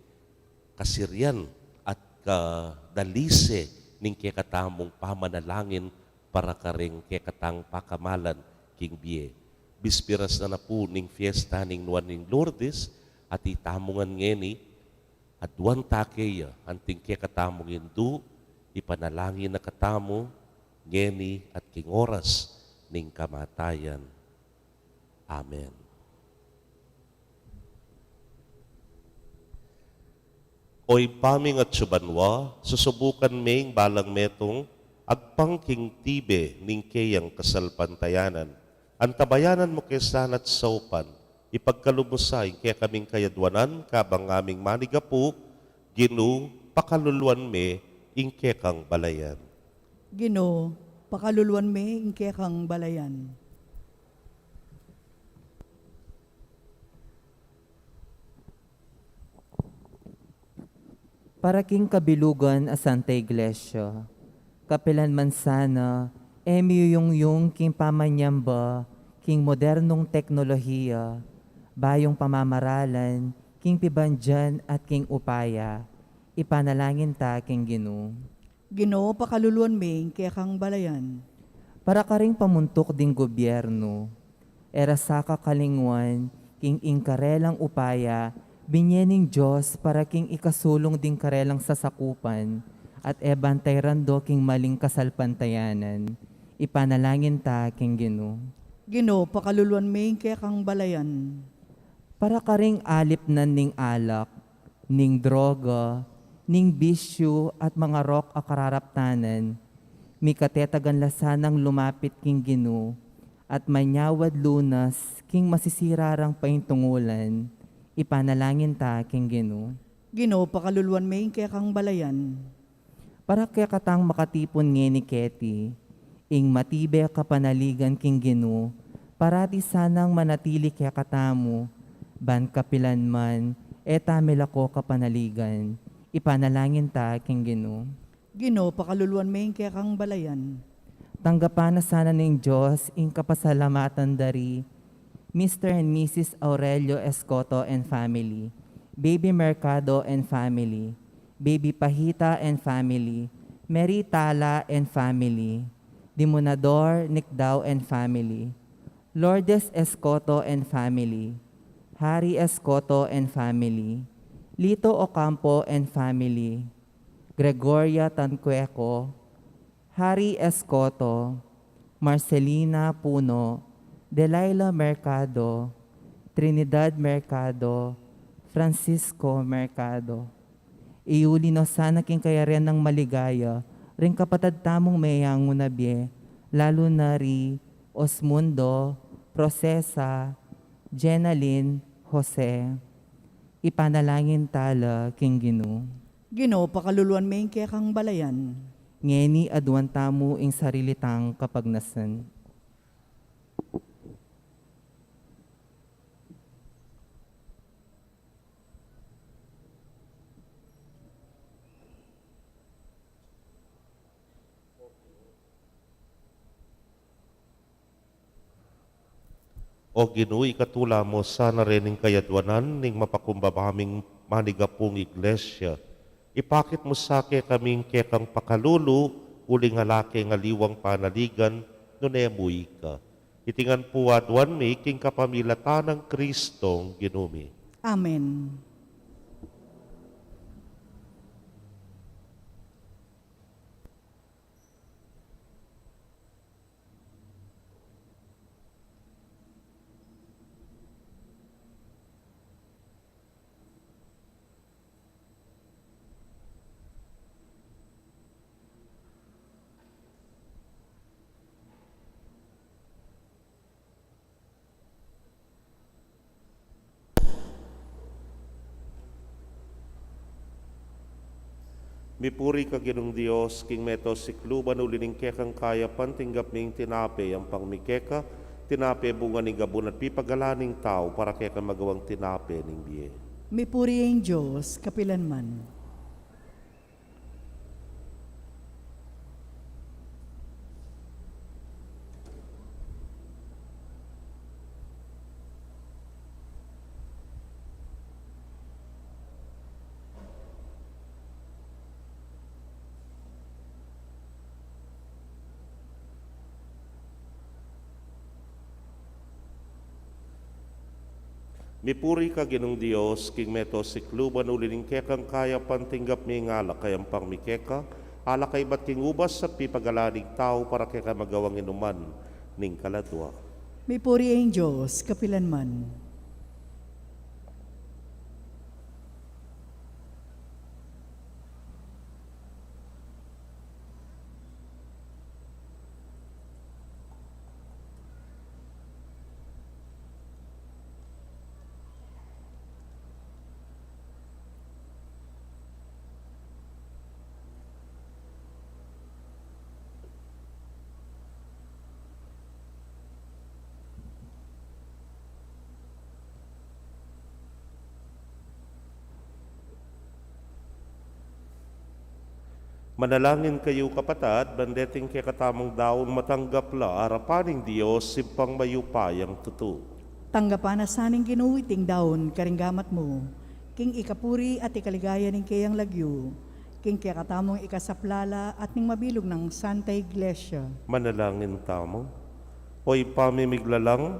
kasirian at kadalise ning kekatamung pamanalangin para karing kekatang pakamalan king bie. Bisperas na na pu ning fiesta ning Nuan ning Lourdes, at itamu ngan ngeni, aduan ta keya anting kekatamung Indu, ipanalangin na katamu, ngeni at king oras ning kamatayan. Amen. O Ibpa ming atsu banua, susubukan me ing balang metung, agpang king tibe ning keyang kasalpantayanan. Antabayanan mu ke sana't saupan, ipagkalub mu sa ing kekaming kayadwanan, kabang ngaming manigapu, Ginu, pakaluluan me ing kekang balayan. Ginu, pakaluluan me ing kekang balayan. Para king kabilugan a Santa Iglesia, kapilan man sana e miyuyungyung king pamanyamba king modernong teknolohiya, bayung pamamaralan, king pibandian at king upaya, ipanalangin ta king Ginu. Ginu, pakaluluan me ing kekang balayan. Para karing pamuntuk ding gobyernu, e ra sa kakalingwan king ing karelang upaya, binye ning Dios para king ikasulung ding karelang sasakupan, at e bantay rando king maling kasalpantayanan, ipanalangin ta king Ginu. Ginu, pakaluluan me ing kekang balayan. Para karing alipnan ning alak, ning droga, ning bisyu at mangarok a kararaptanan, mikatetagan la sanang lumapit king Ginu, at manyawad lunas king masisira rang paintungulan, ipanalangin ta king Ginu. Ginu, pakaluluan me ing kekang balayan. Para kekatang makatipun ngeni keti, ing matibe kapanaligan king Ginu, parati sanang manatili kekatamu, ban kapilan man, e ta milako kapanaligan, ipanalangin ta king Ginu. Ginu, pakaluluan me ing kekang balayan. Tanggapan na sana ning Dios ing kapasalamatan da ri Mister and Missus Aurelio Escoto and family, Baby Mercado and family, Baby Pahita and family, Mary Tala and family, Dimunador Nicdao and family, Lourdes Escoto and family, Harry Escoto and family, Lito Ocampo and family, Gregoria Tancueco, Harry Escoto, Marcelina Puno, Delilah Mercado, Trinidad Mercado, Francisco Mercado. Iuli no sana king kayarian nang maligaya ring kapatad tamung meyangu na bie, lalu na ri Osmundo, Procesa, Jenalyn, Jose. Ipanalangin ta la king Ginu. Ginu, pakaluluan me ing kekang balayan. Ngeni aduan tamu ing sarili tang kapagnasan. O Ginu, ikatula mu sana reni ing kayaduanan ning mapakumbaba ming manigapung Iglesia. Ipakit mu sa kekami ing kekang pakalulu, uling ala keng aliwang panaligan, nune mu ika. Iti ngan pu aduan mi king kapamilatan nang Kristong Ginu mi. Amen. Mipuri ka Ginung Dios, king meto sikluban, uli ning kekang kayapan tinggap mi ing tinape, yampang mi keka, tinape bunga ning gabun at pipagalan ning tau, para keka magawang tinape ning bie. Mipuri ing Dios, kapilan man. Mipuri ka Ginung Dios, king meto sikluban, uli ning kekang kayapan tinggap mi ing alak, a yampang mi keka, alak a ibat king ubas at pipagalan ning tau, para keka magawang inuman ning kaladua. Mipuri ing Dios, kapilan man. Manalangin kayu, kapatad, ban deting kekatamung daun matanggap la arapan ning Dios, Ibpang mayupayang tutu. Tanggapan na sa ning Ginu iting daun karing gamat mu. king ikapuri at ikaligaya ning keyang lagyu, king kekatamung ikasaplala at ning mabilug nang Santa Iglesia. Manalangin tamu. O Ibpa mi miglalang,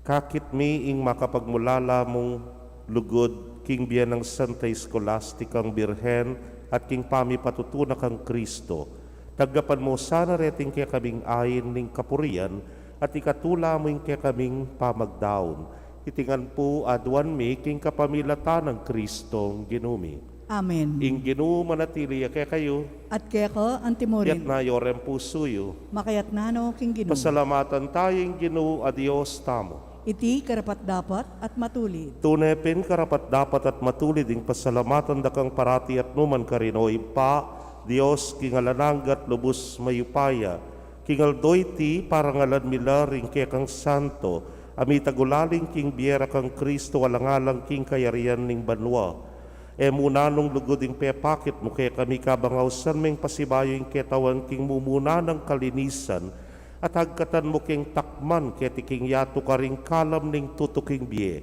kakit mi ing makapagmulala mung lugud king bie nang Santa Eskolastikang Birhen at king pamipatutuna kang Kristo. Tanggapan mu sana reting kekaming ain ning kapurian at ikatula mu ing kekaming pamagdaun. Iti ngan pu aduan mi king kapamilatan nang Kristong Ginu mi. Amen. Ing Ginu manatili ya kekayu. At keka antimurin. Iyatas yu ring pusu yu. Makayatas no king Ginu. Pasalamatan taya ing Ginu a Dios tamu. Iti karapat-dapat at matulid. Tune pin karapat-dapat at matulid ing pasalamatan da kang parati at nu man karin, o Ibpa, Dios king alang angga at lubus mayupaya. King aldo iti, parangalan mi la ring kekang santo, a mitagulaling king bie ra kang Kristo alang-alang king kayarian ning banua. E mu nanung lugud ing pepakit mu kekami kabang ausan meng pasibayu ing ketawan king mumuna nang kalinisan, at agkatan mu keng takman keti king yatu karing kalam ning tutuking bie.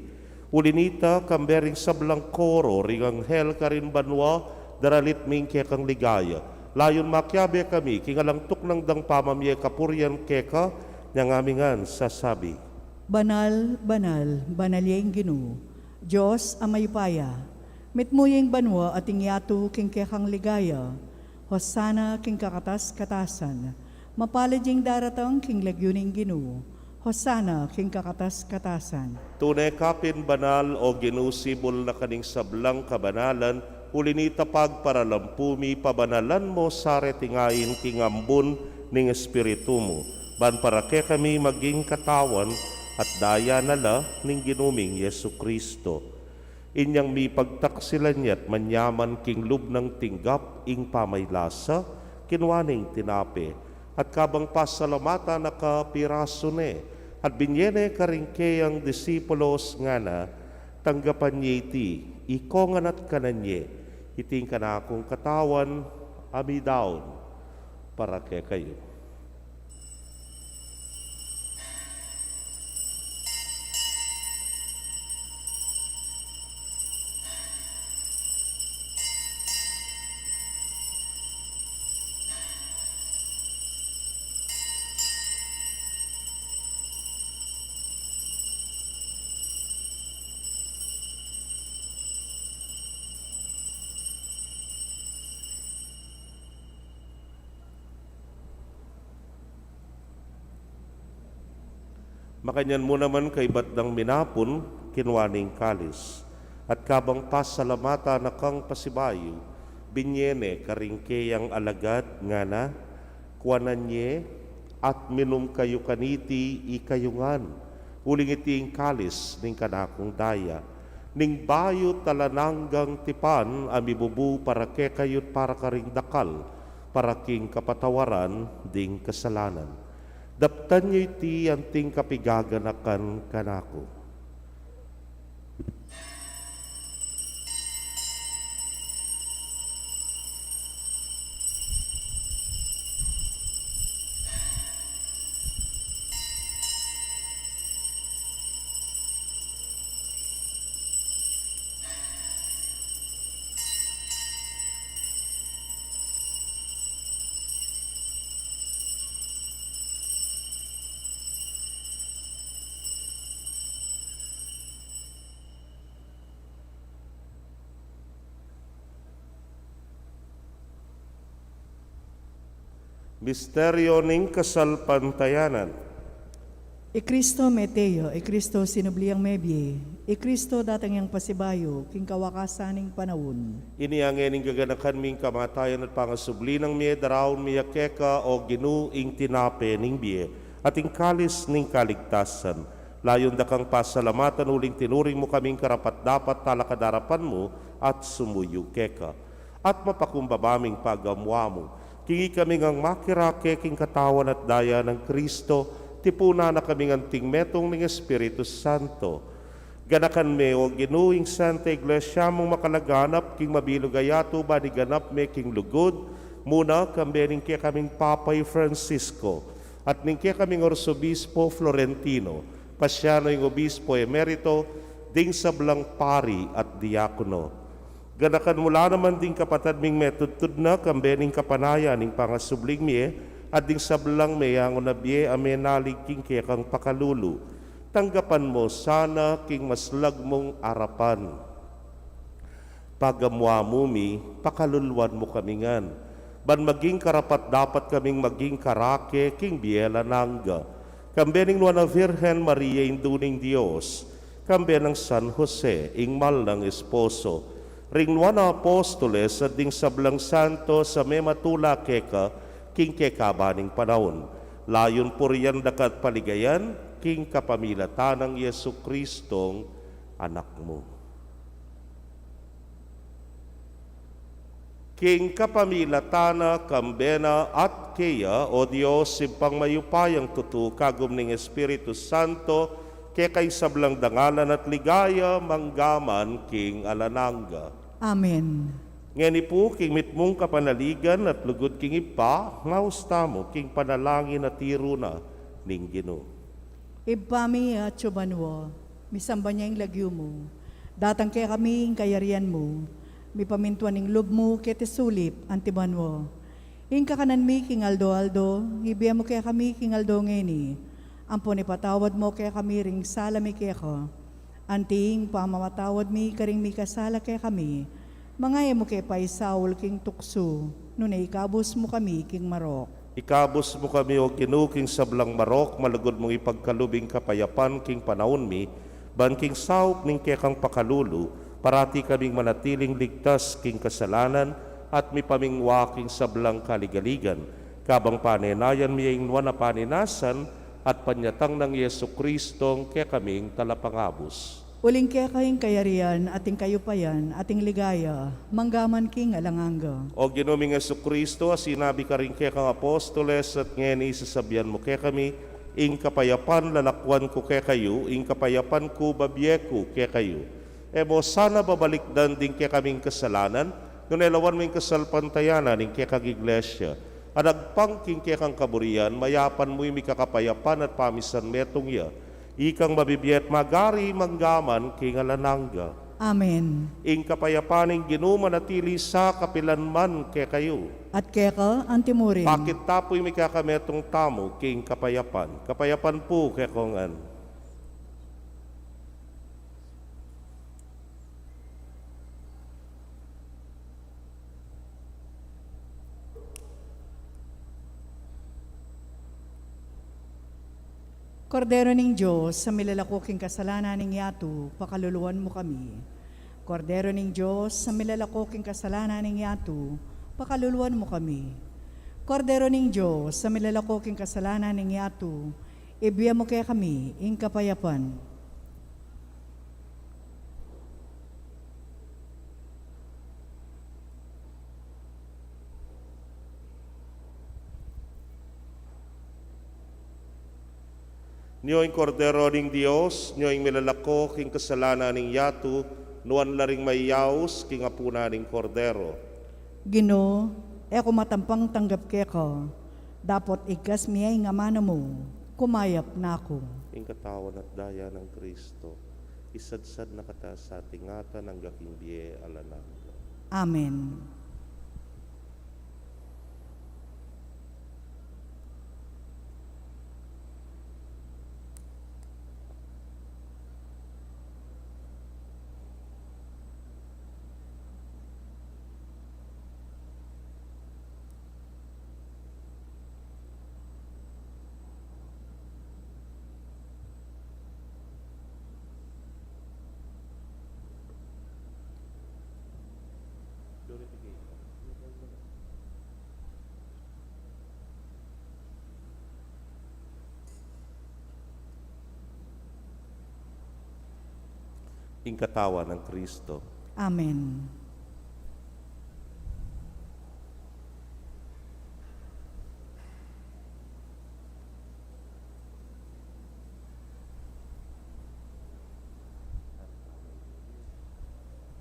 Uli nita, kambe ring sablang koro ring anghel karin banua, daralit mi ing kekang ligaya. Layun makiabe kami king alang tuknang dang pamamie kapurian keka, nyang ami ngan sasabi: Banal, banal, banal ya ing Ginu, Dios a mayupaya. Mitmu ya ing banua at ing yatu king kekang ligaya. Hosana king kakatas-katasan. Mapalad ya ing daratang king lagyu ning Ginu. Hosana king kakatas-katasan. Tune ka pin banal, o Ginu, sibul na ka ning sablang kabanalan, uli nita pagparalampu mi, pabanalan mu sa reting ain king ambun ning Espiritu mu, ban para kekami maging katawan at daya na la ning Ginu ming Jesucristo. Inyang mipagtaksilan ya't manyaman king lub nang tinggap ing pamaylasa, kinua ne ing tinape, at kabang pasalamatan na ka, pirasu ne, at binye ne karing keyang disipulos, ngana: Tanggapan ye iti, ikongan at kanan ye, iti ing kanakung katawan a midaun para kekayu. Makanyan mu naman kaybat dang minapun, kinua ne ing kalis, at kabang pasalamatan na kang pasibayu, binye ne karing keyang alagad, ngana: Kuanan ye at minum kayu kaniti ikayu ngan, uling iti ing kalis ning kanakung daya, ning bayu't alang anggang tipan a mibubu para kekayu't para karing dakal, para king kapatawaran ding kasalanan. Daptan yu iti anting kapigaganakan kanaku. Misteryo ning kasalpantayanan. I Kristo mete ya, i Kristo sinubli yang mebie, i Kristo datang yang pasibayu king kawakasan ning panaun. Ini ya ngeni ing gaganakan mi king kamatayan at pangasubli nang mie, daraun mi ya keka, o Ginu, ing tinape ning bie at ing kalis ning kaligtasan. Layun da kang pasalamatan uling tinuring mu kaming karapat-dapat talakad king arapan mu at sumuyu keka. At mapakumbaba ming pagamuamu, king ikami ngang makirake king katawan at daya nang Kristo, tipunan na kaming anting metung ning Espiritu Santo. Ganakan me, o Ginu, ing Santa Iglesia mung makalaganap king mabilug a yatu, ban iganap me king lugud mu na, kambe ning kekaming Papa i Francisco, at ning kekaming Arsobispo Florentino, Pasiano ing Obispo Emerito, ding sablang pari at diakono. Ganakan mu la naman ding kapatad ming metudtud na, kambe ning kapanayan ning pangasubling mie, at ding sablang meyangu na bie a menalig king kekang pakalulu. Tanggapan mu sana king maslag mung arapan. Pagamuan mu mi, pakaluluan mu kami ngan, ban maging karapat-dapat kaming maging karake king bie alang angga. Kambe ning Nuan a Virgen Maria, Indu ning Dios, kambe nang San Jose, ing mal nang esposo, ring nuan a apostoles, at ding sablang santos a mematula keka king kekaban ning panaun. Layun purian daka at paligayan king kapamilatan nang Jesucristong Anak mu. King kapamilatan na, kambe na, at keya, o Dios, Ibpang mayupayang tutu, kagum ning Espiritu Santo, keka ing sablang dangalan at ligaya, mangga man king alang angga. Amen. Ngeni pu, king mitmung kapanaligan at lugud king Ibpa, maus tamu king panalangin a tiru na ning Ginu. Ibpa mi, atsu ka banua, misamban ya ing lagyu mu. Datang kekami ing kayarian mu. Mipamintuan ing lub mu keti sulip anti banua. Ing kakanan mi king aldo-aldo, ibie mu kekami king aldo ngeni. Ampon ipatawad mu kekami ring sala mi keka, anti ing pamamatawad mi karing mikasala kekami. Manga e mu ke paisaul king tuksu, nune ikabus mu kami king marok. Ikabus mu kami, o Ginu, king sablang marok, malugud mung ipagkalub ing kapayapan king panaun mi, ban king saup ning kekang pakalulu, parati kaming manatiling ligtas king kasalanan at mipamingwa king sablang kaligaligan. Kabang panenayan mi ing nuan a paninasan at panyatang nang Jesucristong kekaming Talapangabus. Uling keka ing kayarian, at ing kayupayan, at ing ligaya, mangga man king alang angga. O Ginu ming Jesucristo, a sinabi karing kekang apostoles, at ngeni sasabian mu kekami, ing kapayapan lalakuan ku kekayu, ing kapayapan ku babie ku kekayu. E mu sana babalikdan ding kekaming kasalanan, nune lawan mu ing kasalpantayanan ning kekang Iglesia. At agpang king kekang kaburian, mayapan mu ing mikakapayapan at pamisan metung ya. Ikang mabibie at magari mangga man king alang angga. Amen. Ing kapayapan ning Ginu manatili sa kapilan man kekayu. At keka antimurin. Pakit ta pu ing mikakametung tamu king kapayapan. Kapayapan pu kekongan. Kordero ning Dios, a milalako king kasalanan ning yatu, pakaluluan mu kami. Kordero ning Dios, a milalako king kasalanan ning yatu, pakaluluan mu kami. Kordero ning Dios, a milalako king kasalanan ning yatu, ibie mu kekami ing kapayapan. Nyo ing Kordero ning Dios, nyo ing milalako king kasalanan ning yatu, nuan la ring mayaus king apunan ning Kordero. Ginu, e ku matampang tanggap keka, dapot igkas mi ya ing amanu mu, kumayap na ku. Ing katawan at daya nang Kristo, isadsad na kata sa ating ngan angga king bie alang angga. Amen. Ing katawan nang Kristo. Amen.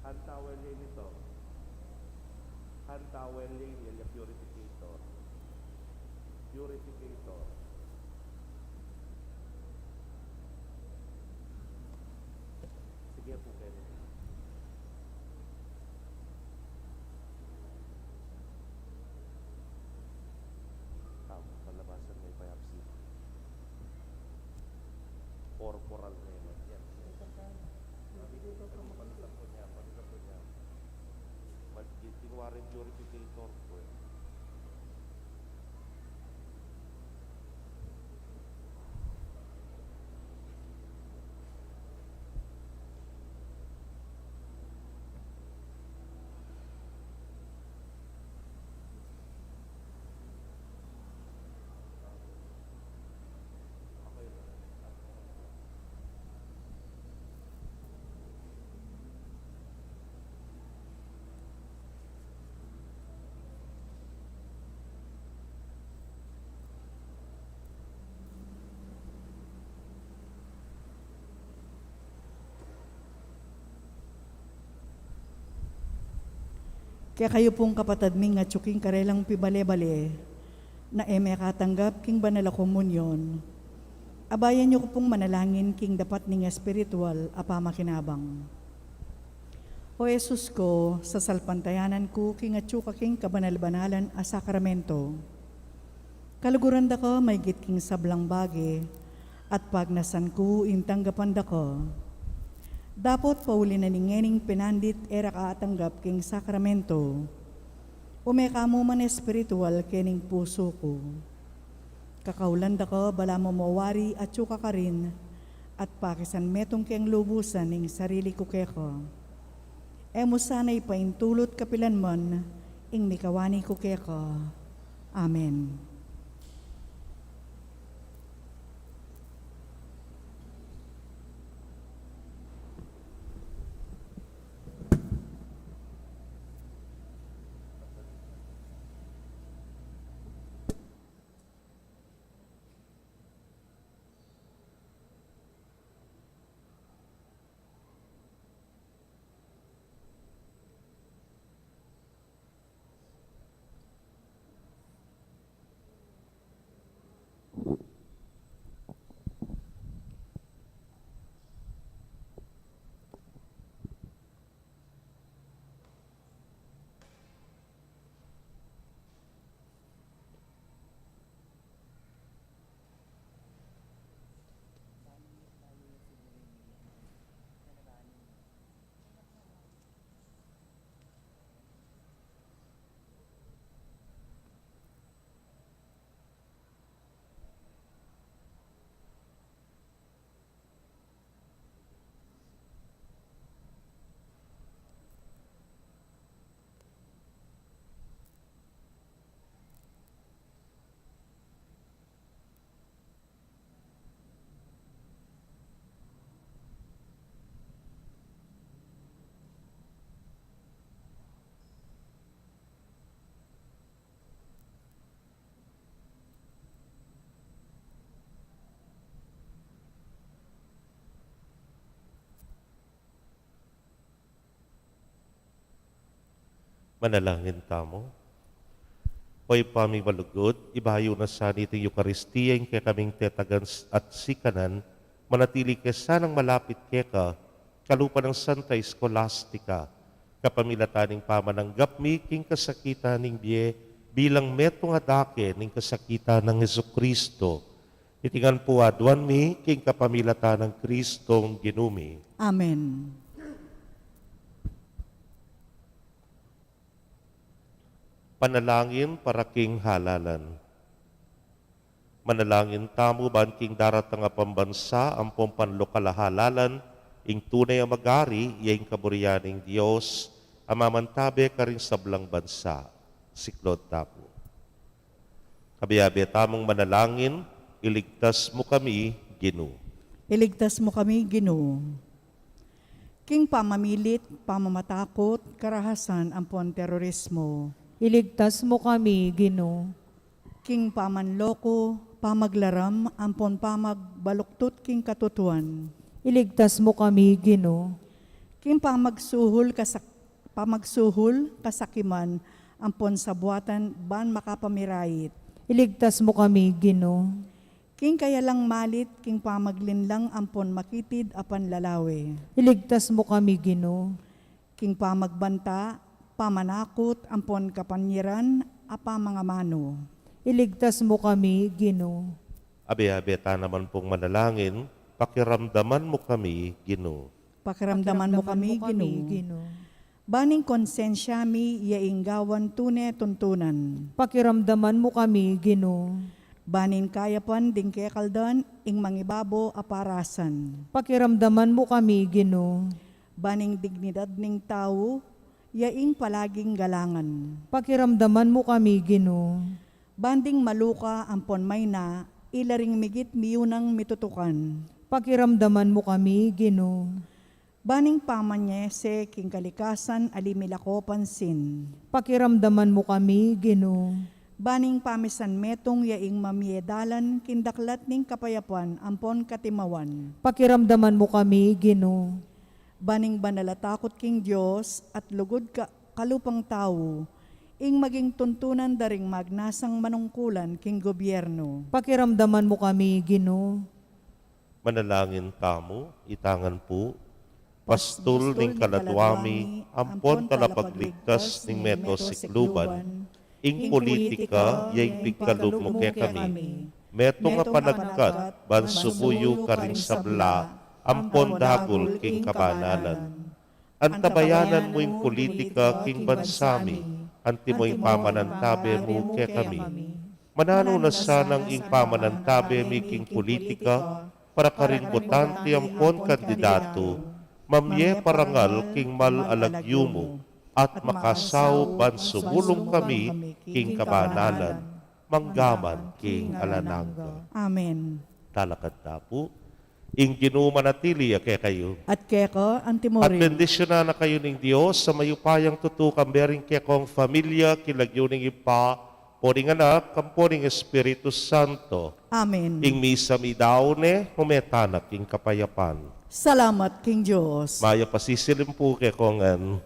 Hand towel din ito. Hand towel din, yan yung purificator. Purificator. Sige, Corporal na yan. Yan. Sabi ko, ano, panlako niya, panlako niya. Mag-, yung warren purificator ko, eh. Kekayu pung kapatad ming atyu king karelang pibale-bale, na e mekatanggap king banal a komunyon, abayan yu ku pung manalangin king dapat ning espiritual a pamakinabang. O Jesus ku, sasalpantayanan ku king atyu ka king kabanal-banalan a sakramento. Kaluguran da ka maigit king sablang bage, at pagnasan ku ing tanggapan da ka. Dapot pauli na ning ngening pinandit e ra ka atanggap king sakramento, ume ka mu man espiritual kening pusu ku. Kakaulan da ka, balamu mo wari atyu ka karin, at pakisan metung keng lubusan ing sarili ku keka. E mu sana ipaintulut kapilan man ing mikawani ku keka. Amen. Manalangin tamu. O Ibpa mi malugud, ibayu na sa niting Eukaristia ing kekaming tetagan s-, at sikanan, manatili ke sanang malapit keka, kalupa nang Santa Escolastica, kapamilatan ning pamananggap mi king kasakitan ning bie bilang metung a dake ning kasakitan nang Jesucristo. Iti ngan pu aduan mi king kapamilatan nang Kristong Ginu mi. Amen. Panalangin para king halalan. Manalangin tamu ban king daratang a pambansa ampon panlokal a halalan, ing tune a magari, iya ing kaburian ning Dios, a mamantabe karing sablang bansa. Siklaud tamu. Kayabe tamung manalangin, iligtas mu kami, Ginu. Iligtas mu kami, Ginu. King pamamilit, pamamatakut, karahasan, ampon terorismo. Iligtas mu kami, Ginu. King pamanloko, pamaglaram, ampon pamagbaluktut king katutuan. Iligtas mu kami, Ginu. King pamagsuhul, kasak-, pamagsuhul, kasakiman, ampon sabuatan ban makapamirait. Iligtas mu kami, Ginu. King kayalang malit, king pamaglinlang ampon makitid a panlalawe. Iligtas mu kami, Ginu. King pamagbanta, pamanakut, ampon kapanyiran a pamangamanu. Iligtas mu kami, Ginu. Abe-abe ta naman pung manalangin Pakiramdaman mu kami, Ginu. Pakiramdaman mu kami, Ginu. Ban ing konsensya mi ya ing gawan tune tuntunan. Pakiramdaman mu kami, Ginu. Ban ing kayapan ding kekaldan ing mangibabo a parasan. Pakiramdaman mu kami, Ginu. Ban ing dignidad ning tau ya ing palaging galangan. Pakiramdaman mu kami, Ginu. Ban ding maluka ampon mayna, ila ring migit miyunang mitutukan. Pakiramdaman mu kami, Ginu. Ban ing pamanyese king kalikasan ali milako pansin. Pakiramdaman mu kami, Ginu. Ban ing pamisan metung ya ing mamie dalan king daklat ning kapayapan ampon katimawan. Pakiramdaman mu kami, Ginu. Ban ing banal a takut king Dios at lugud ka kalupang tau, ing maging tuntunan da ring magnasang manungkulan king gobyerno. Pakiramdaman mu kami, Ginu. Manalangin tamu, itangan pu. Pastul ning kaladwa mi, ampon talapagligtas ning meto sikluban, ing politika ya ing pigkalub mu kekami. Metung a panagkat ban subuyu karing sabla ampon dagul king kabanalan. Antabayanan mu ing politika king bansa mi, antimo ing pamanantabe mu kekami. Mananu na sanang ing pamanantabe mi king politika, para karing botante ampon kandidatu, mamie parangal king mal a lagyu mu, at makasaup ban sumulung kami king kabanalan, manggaman king alang angga. Amen. Talakad ta pu. Ing Ginu manatili ya kekayu. At keka antimurin. At bendisyunan na kayu ning Dios a mayupayang tutu, kambe ring kekong familia, king lagyu ning Ibpa, ampo ning Anak, ampo ning Espiritu Santo. Amen. Ing misa mi daun ne, mumeta na king kapayapan. Salamat king Dios. Mayap a sisilim pu kekongan.